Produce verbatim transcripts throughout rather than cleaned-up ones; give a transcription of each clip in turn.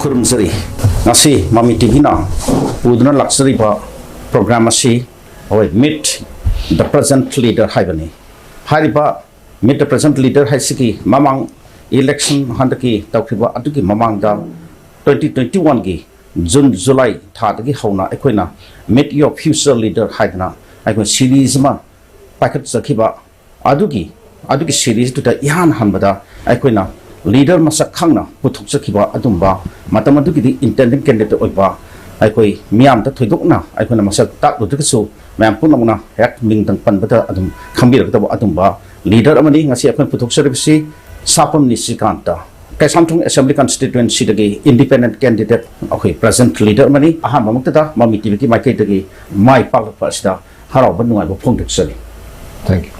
ꯈꯨꯔꯨꯝꯖꯔꯤ꯫ ꯉꯁꯤ ꯃꯃꯤ ꯇꯤꯚꯤꯅ ꯄꯨꯗꯨꯅ ꯂꯥꯛꯆꯔꯤꯕ ꯄ꯭ꯔꯣꯒ꯭ꯔꯥꯝ ꯑꯁꯤ ꯑꯩꯈꯣꯏ Meet the Present Leader ꯍꯥꯏꯕꯅꯤ꯫ ꯍꯥꯏꯔꯤꯕ Meet the Present Leader ꯍꯥꯏꯁꯤꯒꯤ ꯃꯃꯥꯡ ꯏꯂꯦꯛꯁꯟ ꯍꯟꯗꯛꯀꯤ ꯇꯧꯈꯤꯕ ꯑꯗꯨꯒꯤ ꯃꯃꯥꯡꯗ twenty twenty-one ꯒꯤ ꯖꯨꯟ ꯖꯨꯂꯥꯏ ꯊꯥꯗꯒꯤ ꯍꯧꯅ ꯑꯩꯈꯣꯏꯅ Meet Your Future Leader ꯍꯥꯏꯗꯅ ꯑꯩꯈꯣꯏ ꯁꯤꯔꯤꯁ ꯑꯃ ꯄꯥꯏꯈꯠꯆꯈꯤꯕ ꯑꯗꯨꯒꯤ ꯑꯗꯨꯒꯤ ꯁꯤꯔꯤꯁꯇꯨꯗ ꯏꯍꯥꯟ ꯍꯥꯟꯕꯗ ꯑꯩꯈꯣꯏꯅ ꯂꯤꯗꯔ ꯃꯁꯛ ꯈꯪꯅ ꯄꯨꯊꯣꯛꯆꯈꯤꯕ ꯑꯗꯨꯝꯕ ꯃꯇꯝ ꯑꯗꯨꯒꯤꯗꯤ ꯏꯟꯇꯦꯟꯗꯤꯡ ꯀꯦꯟꯗꯤꯗꯦꯠ ꯑꯣꯏꯕ ꯑꯩꯈꯣꯏ ꯃꯤꯌꯥꯝꯗ ꯊꯣꯏꯗꯣꯛꯅ ꯑꯩꯈꯣꯏꯅ ꯃꯁꯛ ꯇꯥꯛꯂꯨꯗ꯭ꯔꯒꯁꯨ ꯃꯌꯥꯝ ꯄꯨꯝꯅꯃꯛꯅ ꯍꯦꯛ ꯃꯤꯡꯗꯪ ꯄꯟꯕꯗ ꯑꯗꯨꯝ ꯈꯪꯕꯤꯔꯒꯗꯕ ꯑꯗꯨꯝꯕ ꯂꯤꯗꯔ ꯑꯃꯅꯤ꯫ ꯉꯁꯤ ꯑꯩꯈꯣꯏꯅ ꯄꯨꯊꯣꯛꯆꯔꯤꯕꯁꯤ ꯁꯥꯄꯝ ꯅꯤꯁꯤꯀꯥꯟꯇ, ꯀꯩꯁꯥꯝꯊꯣꯡ ꯑꯦꯁꯦꯝꯕ꯭ꯂꯤ ꯀꯟꯁꯇꯤꯇ꯭ꯋꯦꯟꯁꯤꯗꯒꯤ ꯏꯟꯗꯤꯄꯦꯟꯗꯦꯟꯠ ꯀꯦꯟꯗꯤꯗꯦꯠ, ꯑꯩꯈꯣꯏ ꯄ꯭ꯔꯦꯖꯦꯟꯠ ꯂꯤꯗꯔ ꯑꯃꯅꯤ꯫ ꯑꯍꯥꯟꯕꯃꯛꯇꯗ ꯃꯃꯤ ꯇꯤꯚꯤꯒꯤ ꯃꯥꯏꯀꯩꯗꯒꯤ ꯃꯥꯏ ꯄꯥꯛꯂꯛꯄ ꯑꯁꯤꯗ ꯍꯔꯥꯎꯕ ꯅꯨꯡꯉꯥꯏꯕ ꯐꯣꯡꯗꯣꯛꯆꯔꯤ꯫ Thank you.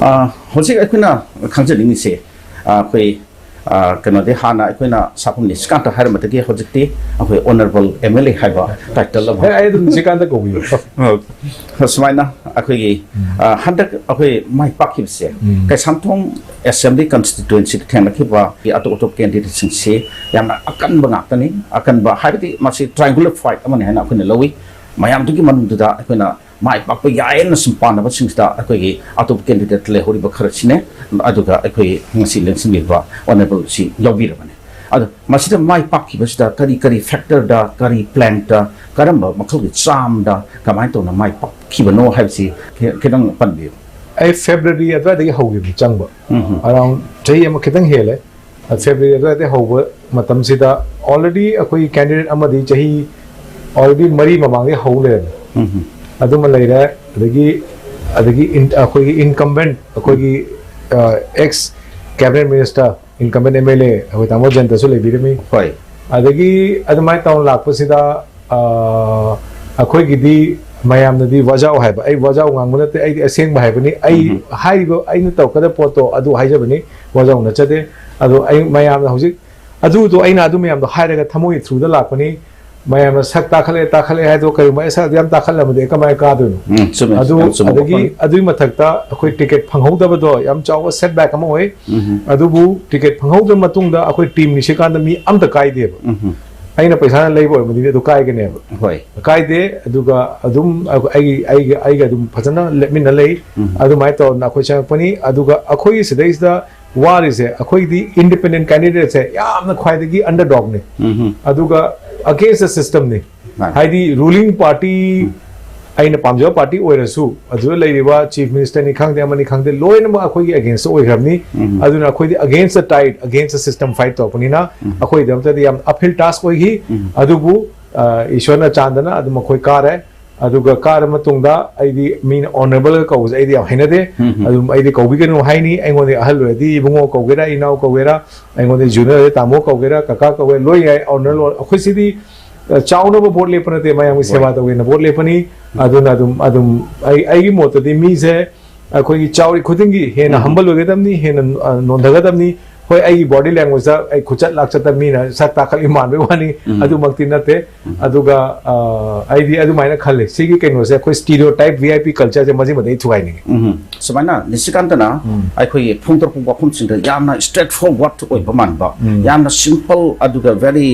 ꯑ, ꯍꯧꯖꯤꯛ ꯑꯩꯈꯣꯏꯅ ꯈꯪꯖꯅꯤꯡꯉꯤꯁꯦ, ꯑ, ꯑꯩꯈꯣꯏ, ꯑ, ꯀꯩꯅꯣꯗꯤ ꯍꯥꯟꯅ ꯑꯩꯈꯣꯏꯅ ꯁꯥꯐꯝ ꯅꯤꯁꯤꯀꯥꯟꯇ ꯍꯥꯏꯔꯝꯕꯗꯒꯤ ꯍꯧꯖꯤꯛꯇꯤ ꯑꯩꯈꯣꯏ ꯑꯣꯅꯔꯦꯕꯜ ꯑꯦꯝ ꯑꯦꯜ ꯑꯦ ꯍꯥꯏꯕ ꯇꯥꯏꯇꯜ ꯑꯃ ꯍꯦ, ꯑꯩ ꯑꯗꯨꯝ ꯅꯤꯁꯤꯀꯥꯟꯇ ꯀꯧꯕꯤꯌꯨ꯫ ꯁꯨꯃꯥꯏꯅ ꯑꯩꯈꯣꯏꯒꯤ, ꯑ, ꯍꯟꯗꯛ ꯑꯩꯈꯣꯏ ꯃꯥꯏ ꯄꯥꯛꯈꯤꯕꯁꯦ, ꯎꯝ. ꯀꯩꯁꯥꯝꯊꯣꯡ ꯑꯦꯁꯦꯝꯕ꯭ꯂꯤ ꯀꯟꯁꯇꯤꯇ꯭ꯋꯦꯟꯁꯤꯗ ꯊꯦꯡꯅꯈꯤꯕ ꯑꯇꯣꯞ ꯑꯇꯣꯞꯄ ꯀꯦꯟꯗꯤꯗꯦꯠꯁꯤꯡꯁꯤ ꯌꯥꯝꯅ ꯑꯀꯟꯕ ꯉꯥꯛꯇꯅꯤ꯫ ꯑꯀꯟꯕ ꯍꯥꯏꯕꯗꯤ ꯃꯁꯤ ꯇ꯭ꯔꯥꯏꯡꯒꯨꯂꯔ ꯐꯥꯏꯠ ꯑꯃꯅꯤ ꯍꯥꯏꯅ ꯑꯩꯈꯣꯏꯅ ꯂꯧꯏ꯫ ꯃꯌꯥꯝꯗꯨꯒꯤ ꯃꯅꯨꯡꯗꯨꯗ ꯑꯩꯈꯣꯏꯅ ꯃꯥꯏ ꯄꯥꯛꯄ ꯌꯥꯏꯌꯦꯅ ꯁꯨꯝ ꯄꯥꯅꯕꯁꯤꯡꯁꯤꯗ ꯑꯩꯈꯣꯏꯒꯤ ꯑꯇꯣꯞꯄ ꯀꯦꯟꯗꯤꯗꯦꯠ ꯂꯩꯍꯧꯔꯤꯕ ꯈꯔꯁꯤꯅꯦ꯫ ꯑꯗꯨꯒ ꯑꯩꯈꯣꯏ ꯉꯁꯤ ꯂꯦꯡꯁꯤꯟꯕꯤꯔꯤꯕ ꯑꯣꯅꯔꯦꯕꯜꯁꯤ ꯂꯧꯕꯤꯔꯕꯅꯤ꯫ ꯑꯗꯣ ꯃꯁꯤꯗ ꯃꯥꯏ ꯄꯥꯛꯈꯤꯕꯁꯤꯗ ꯀꯔꯤ ꯀꯔꯤ ꯐꯦꯛꯇꯔꯗ, ꯀꯔꯤ ꯄ꯭ꯂꯥꯟꯇ, ꯀꯔꯝꯕ ꯃꯈꯜꯒꯤ ꯆꯥꯝꯗ ꯀꯃꯥꯏꯅ ꯇꯧꯅ ꯃꯥꯏ ꯄꯥꯛꯈꯤꯕꯅꯣ ꯍꯥꯏꯕꯁꯤ ꯈꯤ-, ꯈꯤꯇꯪ ꯄꯟꯕꯤꯌꯨ꯫ ꯑꯩ ꯐꯦꯕ꯭ꯔꯨꯋꯥꯔꯤ ꯑꯗꯨꯋꯥꯏꯗꯒꯤ ꯍꯧꯈꯤꯕꯅꯤ ꯆꯪꯕ꯫ ꯎꯝ. ꯑꯔꯥꯎꯟ ꯆꯍꯤ ꯑꯃ ꯈꯤꯇꯪ ꯍꯦꯜꯂꯦ꯫ ꯐꯦꯕ꯭ꯔꯨꯋꯥꯔꯤ ꯑꯗꯨꯋꯥꯏꯗꯒꯤ ꯍꯧꯕ ꯃꯇꯝꯁꯤꯗ already ꯑꯩꯈꯣꯏꯒꯤ ꯀꯦꯟꯗꯤꯗꯦꯠ ꯑꯃꯗꯤ ꯆꯍꯤ already ꯃꯔꯤ ꯃꯃꯥꯡꯗꯒꯤ ꯍꯧ ꯂꯩꯔꯝꯃꯤ꯫ ꯎꯝ. ꯑꯗꯨꯃ ꯂꯩꯔꯦ꯫ ꯑꯗꯒꯤ ꯑꯗꯒꯤ in- ꯑꯩꯈꯣꯏꯒꯤ ꯏꯟꯀꯝꯕꯦꯟꯠ, ꯑꯩꯈꯣꯏꯒꯤ ex cabinet minister, incumbent M L A ꯑꯩꯈꯣꯏ ꯇꯥꯃꯣ ꯖꯌꯟꯇꯁꯨ ꯂꯩꯕꯤꯔꯝꯃꯤ꯫ ꯍꯣꯏ. ꯑꯗꯒꯤ ꯑꯗꯨꯃꯥꯏꯅ ꯇꯧꯅ ꯂꯥꯛꯄꯁꯤꯗ, ꯑ, ꯑꯩꯈꯣꯏꯒꯤꯗꯤ ꯃꯌꯥꯝꯅꯗꯤ ꯋꯥꯖꯥꯎ ꯍꯥꯏꯕ, ꯑꯩ ꯋꯥꯖꯥꯎ ꯉꯥꯡꯕ ꯅꯠꯇꯦ, ꯑꯩꯗꯤ ꯑꯁꯦꯡꯕ ꯍꯥꯏꯕꯅꯤ꯫ ꯑꯩ ꯎꯝ. ꯍꯥꯏꯔꯤꯕ, ꯑꯩꯅ ꯇꯧꯔꯛꯀꯗꯕ ꯄꯣꯠꯇꯣ ꯑꯗꯨ ꯍꯥꯏꯖꯕꯅꯤ, ꯋꯥꯖꯥꯎ ꯅꯠꯆꯗꯦ꯫ ꯑꯗꯣ ꯑꯩ ꯃꯌꯥꯝꯅ ꯍꯧꯖꯤꯛ ꯑꯗꯨꯗꯣ, ꯑꯩꯅ ꯑꯗꯨ ꯃꯌꯥꯝꯗꯣ ꯍꯥꯏꯔꯒ ꯊꯃꯣꯏ ꯊ꯭ꯔꯨꯗ ꯂꯥꯛꯄꯅꯤ꯫ ꯃꯌꯥꯝꯅ ꯁꯛ ꯇꯥꯈꯠꯂꯦ ꯇꯥꯈꯠꯂꯦ ꯍꯥꯏꯗꯣ ꯀꯔꯤꯒꯨꯝꯕ ꯑꯦ ꯁꯛ ꯑꯗꯨ ꯌꯥꯝ ꯇꯥꯈꯠꯂꯝꯃꯗꯤ ꯀꯃꯥꯏꯅ ꯀꯥꯗꯣꯏꯅꯣ? ꯎꯝ, ꯆꯨꯝꯃꯦ, ꯑꯗꯨ ꯌꯥꯝ ꯆꯨꯝꯕ ꯑꯗꯒꯤ ꯋꯥꯐꯝꯅꯤ꯫ ꯑꯗꯨꯒꯤ ꯃꯊꯛꯇ ꯑꯩꯈꯣꯏ ꯇꯤꯀꯦꯠ ꯐꯪꯍꯧꯗꯕꯗꯣ ꯌꯥꯝ ꯆꯥꯎꯕ ꯁꯦꯠꯕꯦꯛ ꯑꯃ ꯑꯣꯏ꯫ ꯎꯝ꯫ ꯑꯗꯨꯕꯨ ꯇꯤꯀꯦꯠ ꯐꯪꯍꯧꯗ꯭ꯔ ꯃꯇꯨꯡꯗ ꯑꯩꯈꯣꯏ ꯇꯤꯝ ꯅꯤꯁꯤꯀꯥꯟꯗ ꯃꯤ ꯑꯝꯇ ꯀꯥꯏꯗꯦꯕ꯫ ꯎꯝ꯫ ꯑꯩꯅ ꯄꯩꯁꯥꯅ ꯂꯩꯕ ꯑꯣꯏꯔꯕꯗꯤ ꯑꯗꯨ ꯀꯥꯏꯒꯅꯦꯕ꯫ ꯍꯣꯏ꯫ ꯀꯥꯏꯗꯦ꯫ ꯑꯗꯨꯒ ꯑꯗꯨꯝ ꯑꯩꯒꯤ ꯑꯩꯒ ꯑꯩꯒ ꯑꯗꯨꯝ ꯐꯖꯅ ꯂꯦꯞꯃꯤꯟꯅ ꯂꯩ꯫ ꯎꯝ꯫ ꯑꯗꯨꯃꯥꯏꯅ ꯇꯧꯗꯅ ꯑꯩꯈꯣꯏ ꯆꯪꯉꯛꯄꯅꯤ꯫ ꯑꯗꯨꯒ ꯑꯩꯈꯣꯏꯒꯤ ꯁꯤꯗꯩꯁꯤꯗ ꯋꯥꯔꯤꯁꯦ ꯑꯩꯈꯣꯏꯗꯤ ꯏꯟꯗꯤꯄꯦꯟꯗꯦꯟ ꯀꯦꯟꯗꯤꯗꯦꯠꯁꯦ ꯌꯥꯝꯅ ꯈ꯭ꯋꯥꯏꯗꯒꯤ ꯑꯟꯗꯔ ꯗꯣꯒꯅꯤ꯫ ꯎꯝ꯫ ꯑꯗꯨꯒ ꯑꯒꯦꯟꯁ ꯗ ꯁꯤꯁꯇꯝꯅꯤ꯫ ꯃꯥꯅꯤ꯫ ꯍꯥꯏꯗꯤ ꯔꯨꯂꯤꯡ ꯄꯥꯔꯇꯤ, ꯑꯩꯅ ꯄꯥꯝꯖꯕ ꯄꯥꯔꯇꯤ ꯑꯣꯏꯔꯁꯨ ꯑꯗꯨꯗ ꯂꯩꯔꯤꯕ ꯆꯤꯐ ꯃꯤꯅꯤꯁꯇꯔꯅꯤ ꯈꯪꯗꯦ ꯑꯃꯅꯤ ꯈꯪꯗꯦ ꯂꯣꯏꯅꯃꯛ ꯑꯩꯈꯣꯏꯒꯤ ꯑꯒꯦꯟꯁꯇ ꯑꯣꯏꯈ꯭ꯔꯕꯅꯤ꯫ ꯎꯝ꯫ ꯑꯗꯨꯅ ꯑꯩꯈꯣꯏꯗꯤ ꯑꯒꯦꯟꯁ ꯗ ꯇꯥꯏꯠ, ꯑꯒꯦꯟꯁ ꯗ ꯁꯤꯁꯇꯝ ꯐꯥꯏꯠ ꯇꯧꯔꯛꯄꯅꯤꯅ ꯎꯝ꯫ ꯑꯩꯈꯣꯏꯒꯤꯗꯃꯛꯇꯗꯤ ꯌꯥꯝ ꯑꯞꯍꯤꯜ ꯇꯥꯁꯛ ꯑꯣꯏꯈꯤ꯫ ꯎꯝ꯫ ꯑꯗꯨꯕꯨ ꯑ, ꯏꯁꯣꯔꯅ ꯆꯥꯟꯗꯅ ꯑꯗꯨꯝ ꯑꯩꯈꯣꯏ ꯀꯥꯔꯦ꯫ ꯑꯗꯨꯒ ꯀꯥꯔ ꯃꯇꯨꯡꯗ ꯑꯩꯗꯤ ꯃꯤꯅ ꯑꯣꯅꯔꯦꯕꯜꯒ ꯀꯧꯕꯁꯦ ꯑꯩꯗꯤ ꯌꯥꯝ ꯍꯩꯅꯗꯦ꯫ ꯎꯝ, ꯎꯝ꯫ ꯑꯗꯨꯝ ꯑꯩꯗꯤ ꯀꯧꯕꯤꯒꯅꯨ ꯍꯥꯏꯅꯤ꯫ ꯑꯩꯉꯣꯟꯗ ꯑꯍꯜ ꯑꯣꯏꯔꯗꯤ ꯏꯕꯨꯡꯉꯣ ꯀꯧꯒꯦꯔꯥ, ꯏꯅꯥꯎ ꯀꯧꯒꯦꯔꯥ, ꯑꯩꯉꯣꯟꯗ ꯖꯨꯅꯤꯌꯔ ꯑꯣꯏꯔꯗꯤ ꯇꯥꯃꯣ ꯀꯧꯒꯦꯔꯥ, ꯀꯀꯥ ꯀꯧꯒꯦꯔꯥ, ꯂꯣꯏ ꯌꯥꯏ꯫ ꯑꯣꯅꯔ ꯂꯣꯟ ꯑꯩꯈꯣꯏ ꯁꯤꯗꯤ ꯑ, ꯆꯥꯎꯅꯕ ꯚꯣꯠ ꯂꯦꯞꯄ ꯅꯠꯇꯦ, ꯃꯌꯥꯝꯒꯤ ꯍꯣꯏ꯫ ꯁꯦꯕꯥ ꯇꯧꯒꯦꯅ ꯚꯣꯠ ꯂꯦꯞꯄꯅꯤ꯫ ꯑꯗꯨꯅ ꯑꯗꯨꯝ ꯑꯗꯨꯝ ꯑꯩ ꯑꯩꯒꯤ ꯃꯣꯠꯇꯗꯤ ꯃꯤꯁꯦ ꯑꯩꯈꯣꯏꯒꯤ ꯆꯥꯎꯔꯤ ꯈꯨꯗꯤꯡꯒꯤ ꯍꯦꯟꯅ ꯎꯝ꯫ ꯍꯝꯕꯜ ꯑꯣꯏꯒꯗꯕꯅꯤ, ꯍꯦꯟꯅ ꯑ, ꯅꯣꯟꯊꯒꯗꯕꯅꯤ꯫ ꯍꯣꯏ, ꯑꯩꯒꯤ ꯕꯣꯗꯤ ꯂꯦꯡꯒ꯭ꯋꯦꯖꯇ ꯑꯩ ꯈꯨꯆꯠ ꯂꯥꯛꯆꯠꯇ ꯃꯤꯅ ꯁꯛ ꯇꯥꯈꯠꯂꯤ ꯃꯥꯟꯕꯩ ꯋꯥꯅꯤ꯫ ꯎꯝ꯫ ꯑꯗꯨꯃꯛꯇꯤ ꯅꯠꯇꯦ꯫ ꯎꯝ꯫ ꯑꯗꯨꯒ ꯑ, ꯑꯩꯗꯤ ꯑꯗꯨꯃꯥꯏꯅ ꯈꯜꯂꯦ꯫ ꯁꯤꯒꯤ ꯀꯩꯅꯣꯁꯦ ꯑꯩꯈꯣꯏ ꯁ꯭ꯇꯤꯔꯤꯑꯣ ꯇꯥꯏꯞ ꯚꯤ ꯑꯥꯏ ꯄꯤ ꯀꯜꯆꯔꯁꯦ ꯃꯁꯤꯃꯗꯤ ꯑꯩ ꯊꯨꯒꯥꯏꯅꯤꯡꯉꯤ꯫ ꯎꯝ꯫ ꯁꯨꯃꯥꯏꯅ ꯅꯤꯁꯤꯀꯥꯟꯇꯅ ꯎꯝ꯫ ꯑꯩꯈꯣꯏꯒꯤ ꯐꯣꯡꯗꯣꯔꯛꯄ ꯋꯥꯐꯝꯁꯤꯡꯗ ꯌꯥꯝꯅ ꯏꯁꯇ꯭ꯔꯦꯠ ꯐꯣꯔꯋꯥꯔꯗ ꯑꯣꯏꯕ ꯃꯥꯟꯕ, ꯎꯝ꯫ ꯌꯥꯝꯅ ꯁꯤꯝꯄꯜ, ꯑꯗꯨꯒ very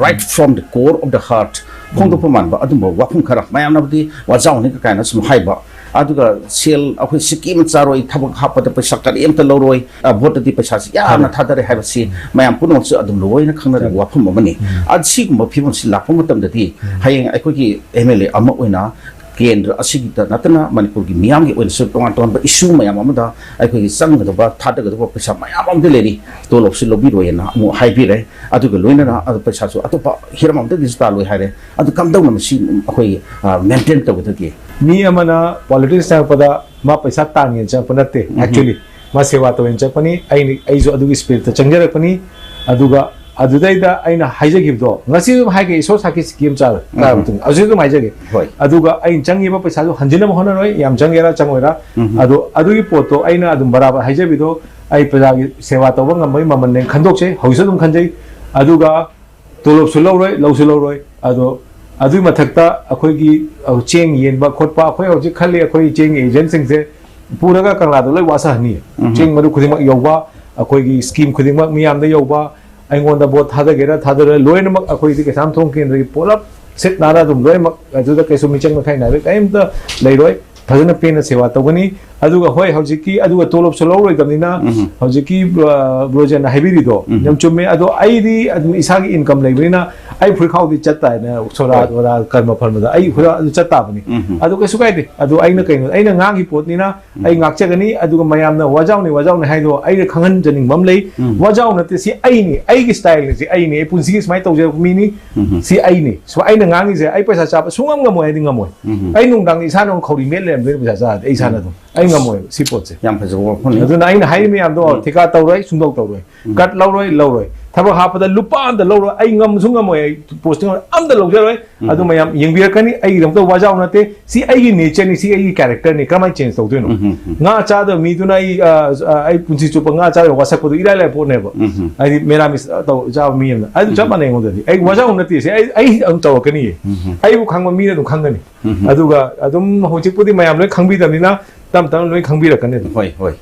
right from the core of the heart ꯐꯣꯡꯗꯣꯛꯄ ꯃꯥꯟꯕ ꯑꯗꯨꯝꯕ ꯋꯥꯐꯝ ꯈꯔ, ꯃꯌꯥꯝꯅꯕꯨꯗꯤ ꯋꯥꯖꯥꯎꯅꯤ ꯀꯥꯏꯅ ꯁꯨꯝ ꯍꯥꯏꯕ, ꯑꯗꯨꯒ ꯁꯦꯜ ꯑꯩꯈꯣꯏ ꯁꯤꯀꯤ ꯑꯃ ꯆꯥꯔꯣꯏ, ꯊꯕꯛ ꯍꯥꯞꯄꯗ ꯄꯩꯁꯥ ꯀꯔꯤꯝꯇ ꯂꯧꯔꯣꯏ, ꯑ, ꯚꯣꯠꯇꯗꯤ ꯄꯩꯁꯥꯁꯤ ꯌꯥꯝꯅ ꯊꯥꯗꯔꯦ ꯍꯥꯏꯕꯁꯤ ꯃꯌꯥꯝ ꯄꯨꯝꯅꯃꯛꯁꯨ ꯑꯗꯨꯝ ꯂꯣꯏꯅ ꯈꯪꯅꯔꯤꯕ ꯋꯥꯐꯝ ꯑꯃꯅꯤ꯫ ꯑ, ꯁꯤꯒꯨꯝꯕ ꯐꯤꯕꯝꯁꯤ ꯂꯥꯛꯄ ꯃꯇꯝꯗꯗꯤ ꯍꯌꯦꯡ ꯑꯩꯈꯣꯏꯒꯤ ꯑꯦꯝ ꯑꯦꯜ ꯑꯦ ꯑꯃ ꯑꯣꯏꯅ ꯀꯦꯟꯗ꯭ꯔ ꯑꯁꯤꯒꯤꯗ ꯅꯠꯇꯅ ꯃꯅꯤꯄꯨꯔꯒꯤ ꯃꯤꯌꯥꯝꯒꯤ ꯑꯣꯏꯅꯁꯨ ꯇꯣꯉꯥꯟ ꯇꯣꯉꯥꯟꯕ ꯏꯁꯨ ꯃꯌꯥꯝ ꯑꯃꯗ ꯑꯩꯈꯣꯏꯒꯤ ꯆꯪꯒꯗꯕ, ꯊꯥꯗꯒꯗꯕ ꯄꯩꯁꯥ ꯃꯌꯥꯝ ꯑꯃꯗꯤ ꯂꯩꯔꯤ꯫ ꯇꯣꯂꯣꯞꯁꯤ ꯂꯧꯕꯤꯔꯣꯏꯅ ꯑꯃꯨꯛ ꯍꯥꯏꯕꯤꯔꯦ꯫ ꯑꯗꯨꯒ ꯂꯣꯏꯅꯅ ꯑꯗꯨ ꯄꯩꯁꯥꯁꯨ ꯑꯇꯣꯞꯄ ꯍꯤꯔꯝ ꯑꯃꯗꯒꯤꯁꯨ ꯇꯥꯜꯂꯣꯏ ꯍꯥꯏꯔꯦ꯫ ꯑꯗꯨ ꯀꯝꯗꯧꯅ ꯃꯁꯤ ꯑꯩꯈꯣꯏ, ꯑ, ꯃꯦꯟꯇꯦꯟ ꯇꯧꯒꯗꯒꯦ? ꯃꯤ ꯑꯃꯅ ꯄꯣꯂꯤꯇꯤꯛꯁ ꯆꯪꯉꯛꯄꯗ ꯃꯥ ꯄꯩꯁꯥ ꯇꯥꯟꯒꯦꯅ ꯆꯪꯉꯛꯄ ꯅꯠꯇꯦ꯫ ꯎꯝ꯫ Actually, ꯃꯥ ꯁꯦꯕꯥ ꯇꯧꯒꯦꯅ ꯆꯪꯉꯛꯄꯅꯤ꯫ ꯑꯩꯅ, ꯑꯩꯁꯨ ꯑꯗꯨꯒꯤ ꯁ꯭ꯄꯤꯔꯤꯠꯇ ꯆꯪꯖꯔꯛꯄꯅꯤ꯫ ꯑꯗꯨꯒ ꯑꯗꯨꯗꯩꯗ ꯑꯩꯅ ꯍꯥꯏꯖꯈꯤꯕꯗꯣ, ꯉꯁꯤ ꯑꯗꯨꯝ ꯍꯥꯏꯒꯦ, ꯏꯁꯣꯔ ꯁꯥꯈꯤ ꯁꯤꯀꯤ ꯑꯃ ꯆꯥꯔꯣꯏ꯫ ꯎꯝ꯫ ꯀꯥꯔꯕ ꯃꯇꯨꯡꯗ ꯍꯧꯖꯤꯛ ꯑꯗꯨꯝ ꯍꯥꯏꯖꯒꯦ꯫ ꯍꯣꯏ꯫ ꯑꯗꯨꯒ ꯑꯩꯅ ꯆꯪꯉꯤꯕ ꯄꯩꯁꯥꯗꯨ ꯍꯟꯖꯤꯟꯅꯕ ꯍꯣꯠꯅꯔꯣꯏ, ꯌꯥꯝ ꯆꯪꯒꯦꯔꯥ ꯆꯪꯉꯣꯏꯔꯥ꯫ ꯎꯝ꯫ ꯑꯗꯣ ꯑꯗꯨꯒꯤ ꯄꯣꯠꯇꯣ ꯑꯩꯅ ꯑꯗꯨꯝ ꯕꯔꯥꯕꯔ ꯍꯥꯏꯖꯕꯤꯗꯣ, ꯑꯩ ꯄ꯭ꯔꯖꯥꯒꯤ ꯁꯦꯕꯥ ꯇꯧꯕ ꯉꯝꯕꯒꯤ ꯃꯃꯜꯅꯦꯅ ꯈꯟꯗꯣꯛꯆꯩ, ꯍꯧꯖꯤꯛꯁꯨ ꯑꯗꯨꯝ ꯈꯟꯖꯩ꯫ ꯑꯗꯨꯒ ꯇꯣꯂꯣꯞꯁꯨ ꯂꯧꯔꯣꯏ, ꯂꯧꯁꯨ ꯂꯧꯔꯣꯏ꯫ ꯑꯗꯣ ꯑꯗꯨꯒꯤ ꯃꯊꯛꯇ ꯑꯩꯈꯣꯏꯒꯤ, ꯑ, ꯆꯦꯡ ꯌꯦꯟꯕ ꯈꯣꯠꯄ, ꯑꯩꯈꯣꯏ ꯍꯧꯖꯤꯛ ꯈꯜꯂꯤ, ꯑꯩꯈꯣꯏ ꯆꯦꯡꯒꯤ ꯑꯦꯖꯦꯟꯁꯤꯡꯁꯦ ꯄꯨꯔꯒ ꯀꯪꯂꯥꯗ ꯂꯣꯏ ꯋꯥꯁꯍꯟꯅꯤ꯫ ꯎꯝ꯫ ꯆꯦꯡ ꯃꯔꯨ ꯈꯨꯗꯤꯡꯃꯛ ꯌꯧꯕ, ꯑꯩꯈꯣꯏꯒꯤ ꯁ꯭ꯀꯤꯝ ꯈꯨꯗꯤꯡꯃꯛ ꯃꯤꯌꯥꯝꯗ ꯌꯧꯕ, ꯑꯩꯉꯣꯟꯗ ꯚꯣꯠ ꯊꯥꯗꯒꯦꯔꯥ ꯊꯥꯗꯔꯣꯏ, ꯂꯣꯏꯅꯃꯛ ꯑꯩꯈꯣꯏꯗꯤ ꯀꯩꯁꯥꯝꯊꯣꯡ ꯀꯦꯟꯗ꯭ꯔꯒꯤ ꯄꯨꯂꯞ ꯁꯤꯠ ꯅꯥꯟꯅ ꯑꯗꯨꯝ ꯂꯣꯏꯅꯃꯛ, ꯑꯗꯨꯗ ꯀꯩꯁꯨ ꯃꯤꯆꯪ ꯃꯤꯈꯥꯏ ꯅꯥꯏꯕ ꯀꯔꯤꯝꯇ ꯂꯩꯔꯣꯏ꯫ ꯐꯖꯅ ꯄꯦꯟꯅ ꯁꯦꯕꯥ ꯇꯧꯒꯅꯤ꯫ ꯑꯗꯨꯒ ꯍꯣꯏ, ꯍꯧꯖꯤꯛꯀꯤ, ꯑꯗꯨꯒ ꯇꯣꯂꯣꯞꯁꯨ ꯂꯧꯔꯣꯏꯗꯕꯅꯤꯅ, ꯎꯝ꯫ ꯍꯧꯖꯤꯛꯀꯤ, ꯑ, ꯕ꯭ꯔꯣꯖꯦꯟꯅ ꯍꯥꯏꯕꯤꯔꯤꯗꯣ ꯎꯝ꯫ ꯌꯥꯝ ꯆꯨꯝꯃꯦ꯫ ꯑꯗꯣ ꯑꯩꯗꯤ ꯑꯗꯨꯝ ꯏꯁꯥꯒꯤ ꯏꯟꯀꯝ ꯂꯩꯕꯅꯤꯅ ꯑꯩ ꯐꯨꯔꯤꯠꯈꯥꯎꯗꯤ ꯆꯠ ꯇꯥꯏꯅ ꯁꯣꯔꯥ ꯍꯣꯏ꯫ ꯗꯣꯔꯥ ꯀꯔꯃ ꯐꯔꯃꯗ ꯑꯩ ꯐꯨꯔꯤꯠ ꯑꯗꯨ ꯆꯠ ꯇꯥꯕꯅꯤ꯫ ꯎꯝ꯫ ꯑꯗꯨ ꯀꯩꯁꯨ ꯀꯥꯏꯗꯦ꯫ ꯑꯗꯨ ꯑꯩꯅ ꯀꯩꯅꯣ, ꯑꯩꯅ ꯉꯥꯡꯈꯤ ꯄꯣꯠꯅꯤꯅ ꯎꯝ꯫ ꯑꯩ ꯉꯥꯛꯆꯒꯅꯤ꯫ ꯑꯗꯨꯒ ꯃꯌꯥꯝꯅ ꯋꯥꯖꯥꯎꯅꯤ, ꯋꯥꯖꯥꯎꯅꯤ ꯍꯥꯏꯗꯣ ꯑꯩꯅ ꯈꯪꯍꯟꯖꯅꯤꯡꯕ ꯑꯃ ꯂꯩ꯫ ꯎꯝ꯫ ꯋꯥꯖꯥꯎ ꯅꯠꯇꯦ, ꯁꯤ ꯑꯩꯅꯤ, ꯑꯩꯒꯤ ꯁ꯭ꯇꯥꯏꯜꯅꯤ, ꯁꯤ ꯑꯩꯅꯤ, ꯑꯩ ꯄꯨꯟꯁꯤꯒꯤ ꯁꯨꯃꯥꯏꯅ ꯇꯧꯖꯔꯛꯄ ꯃꯤꯅꯤ꯫ ꯎꯝ꯫ ꯁꯤ ꯑꯩꯅꯤ꯫ ꯁꯨꯃꯥꯏ ꯑꯩꯅ ꯉꯥꯡꯉꯤꯁꯦ ꯑꯩ ꯄꯩꯁꯥ ꯆꯥꯕ ꯁꯨꯡꯉꯝ ꯉꯝꯃꯣꯏ ꯍꯥꯏꯗꯤ ꯉꯝꯃꯣꯏ꯫ ꯎꯝ꯫ ꯑꯩ ꯅꯨꯡꯗꯥꯡꯗ ꯏꯁꯥꯅ ꯑꯃꯨꯛ ꯈꯧꯔꯤ ꯃꯦꯠ ꯂꯩꯔꯝꯗꯣꯏꯅꯤ ꯄꯩꯁꯥ ꯆꯥꯔꯗꯤ ꯑꯩ ꯏꯁꯥꯅ ꯎꯝ꯫ ꯑꯗꯨꯝ꯫ ꯑꯩ ꯉꯝꯃꯣꯏꯕ ꯁꯤ ꯄꯣꯠꯁꯦ꯫ ꯌꯥꯝ ꯐꯖꯕ ꯋꯥꯐꯝꯅꯤ꯫ ꯑꯗꯨꯅ ꯑꯩꯅ ꯍꯥꯏꯔꯤ ꯃꯌꯥꯝꯗꯣ ꯎꯝ꯫ ꯊꯤꯀꯥ ꯇꯧꯔꯣꯏ, ꯁꯨꯡꯇꯧ ꯇꯧꯔꯣꯏ꯫ ꯎꯝ꯫ ꯀꯠ ꯂꯧꯔꯣꯏ, ꯂꯧꯔꯣꯏ꯫ ꯊꯕꯛ ꯍꯥꯞꯄꯗ ꯂꯨꯄꯥ ꯑꯝꯇ ꯂꯧꯔꯣꯏ꯫ ꯑꯩ ꯉꯝꯁꯨ ꯉꯝꯃꯣꯏ꯫ ꯑꯩ ꯄꯣꯁꯇꯤꯡ ꯑꯝꯇ ꯂꯧꯖꯔꯣꯏ꯫ ꯎꯝ꯫ ꯑꯗꯨ ꯃꯌꯥꯝ ꯌꯦꯡꯕꯤꯔꯛꯀꯅꯤ꯫ ꯑꯩꯒꯤꯗꯃꯛꯇ ꯋꯥꯖꯥꯎ ꯅꯠꯇꯦ꯫ ꯁꯤ ꯑꯩꯒꯤ ꯅꯦꯆꯔꯅꯤ, ꯁꯤ ꯑꯩꯒꯤ ꯀꯦꯔꯦꯛꯇꯔꯅꯤ꯫ ꯀꯔꯝꯍꯥꯏꯅ ꯆꯦꯟꯖ ꯇꯧꯗꯣꯏꯅꯣ? ꯎꯝ, ꯎꯝ, ꯎꯝ꯫ ꯉꯥ ꯆꯥꯗꯕ ꯃꯤꯗꯨꯅ ꯑꯩ, ꯑ, ꯑ, ꯑꯩ ꯄꯨꯟꯁꯤ ꯆꯨꯞꯄ ꯉꯥ ꯆꯥꯗꯕ ꯋꯥꯁꯛꯄꯗꯣ ꯏꯔꯥꯏ ꯂꯥꯏ ꯄꯣꯠꯅꯦꯕ꯫ ꯎꯝ, ꯎꯝ꯫ ꯍꯥꯏꯗꯤ ꯃꯦꯔꯥꯃꯤꯁ ꯇꯧ ꯆꯥꯕ ꯃꯤ ꯑꯃꯅ꯫ ꯑꯗꯨ ꯆꯞ ꯎꯝ꯫ ꯃꯥꯟꯅꯩ ꯑꯩꯉꯣꯟꯗꯗꯤ꯫ ꯑꯩ ꯋꯥꯖꯥꯎ ꯅꯠꯇꯦ ꯁꯤ꯫ ꯑꯩ, ꯑꯩ ꯑꯗꯨꯝ ꯇꯧꯔꯛꯀꯅꯤꯌꯦ꯫ ꯎꯝ, ꯎꯝ꯫ ꯑꯩꯕꯨ ꯈꯪꯕ ꯃꯤꯅ ꯑꯗꯨꯝ ꯈꯪꯒꯅꯤ꯫ ꯎꯝ, ꯎꯝ꯫ ꯑꯗꯨꯒ ꯑꯗꯨꯝ ꯍꯧꯖꯤꯛꯄꯨꯗꯤ ꯃꯌꯥꯝ ꯂꯣꯏ ꯈꯪꯕꯤꯗꯕꯅꯤꯅ ꯇꯞ ꯇꯞꯅ ꯂꯣꯏ ꯈꯪꯕꯤꯔꯛꯀꯅꯤ ꯑꯗꯨꯝ꯫ ꯍꯣꯏ, ꯍꯣꯏ꯫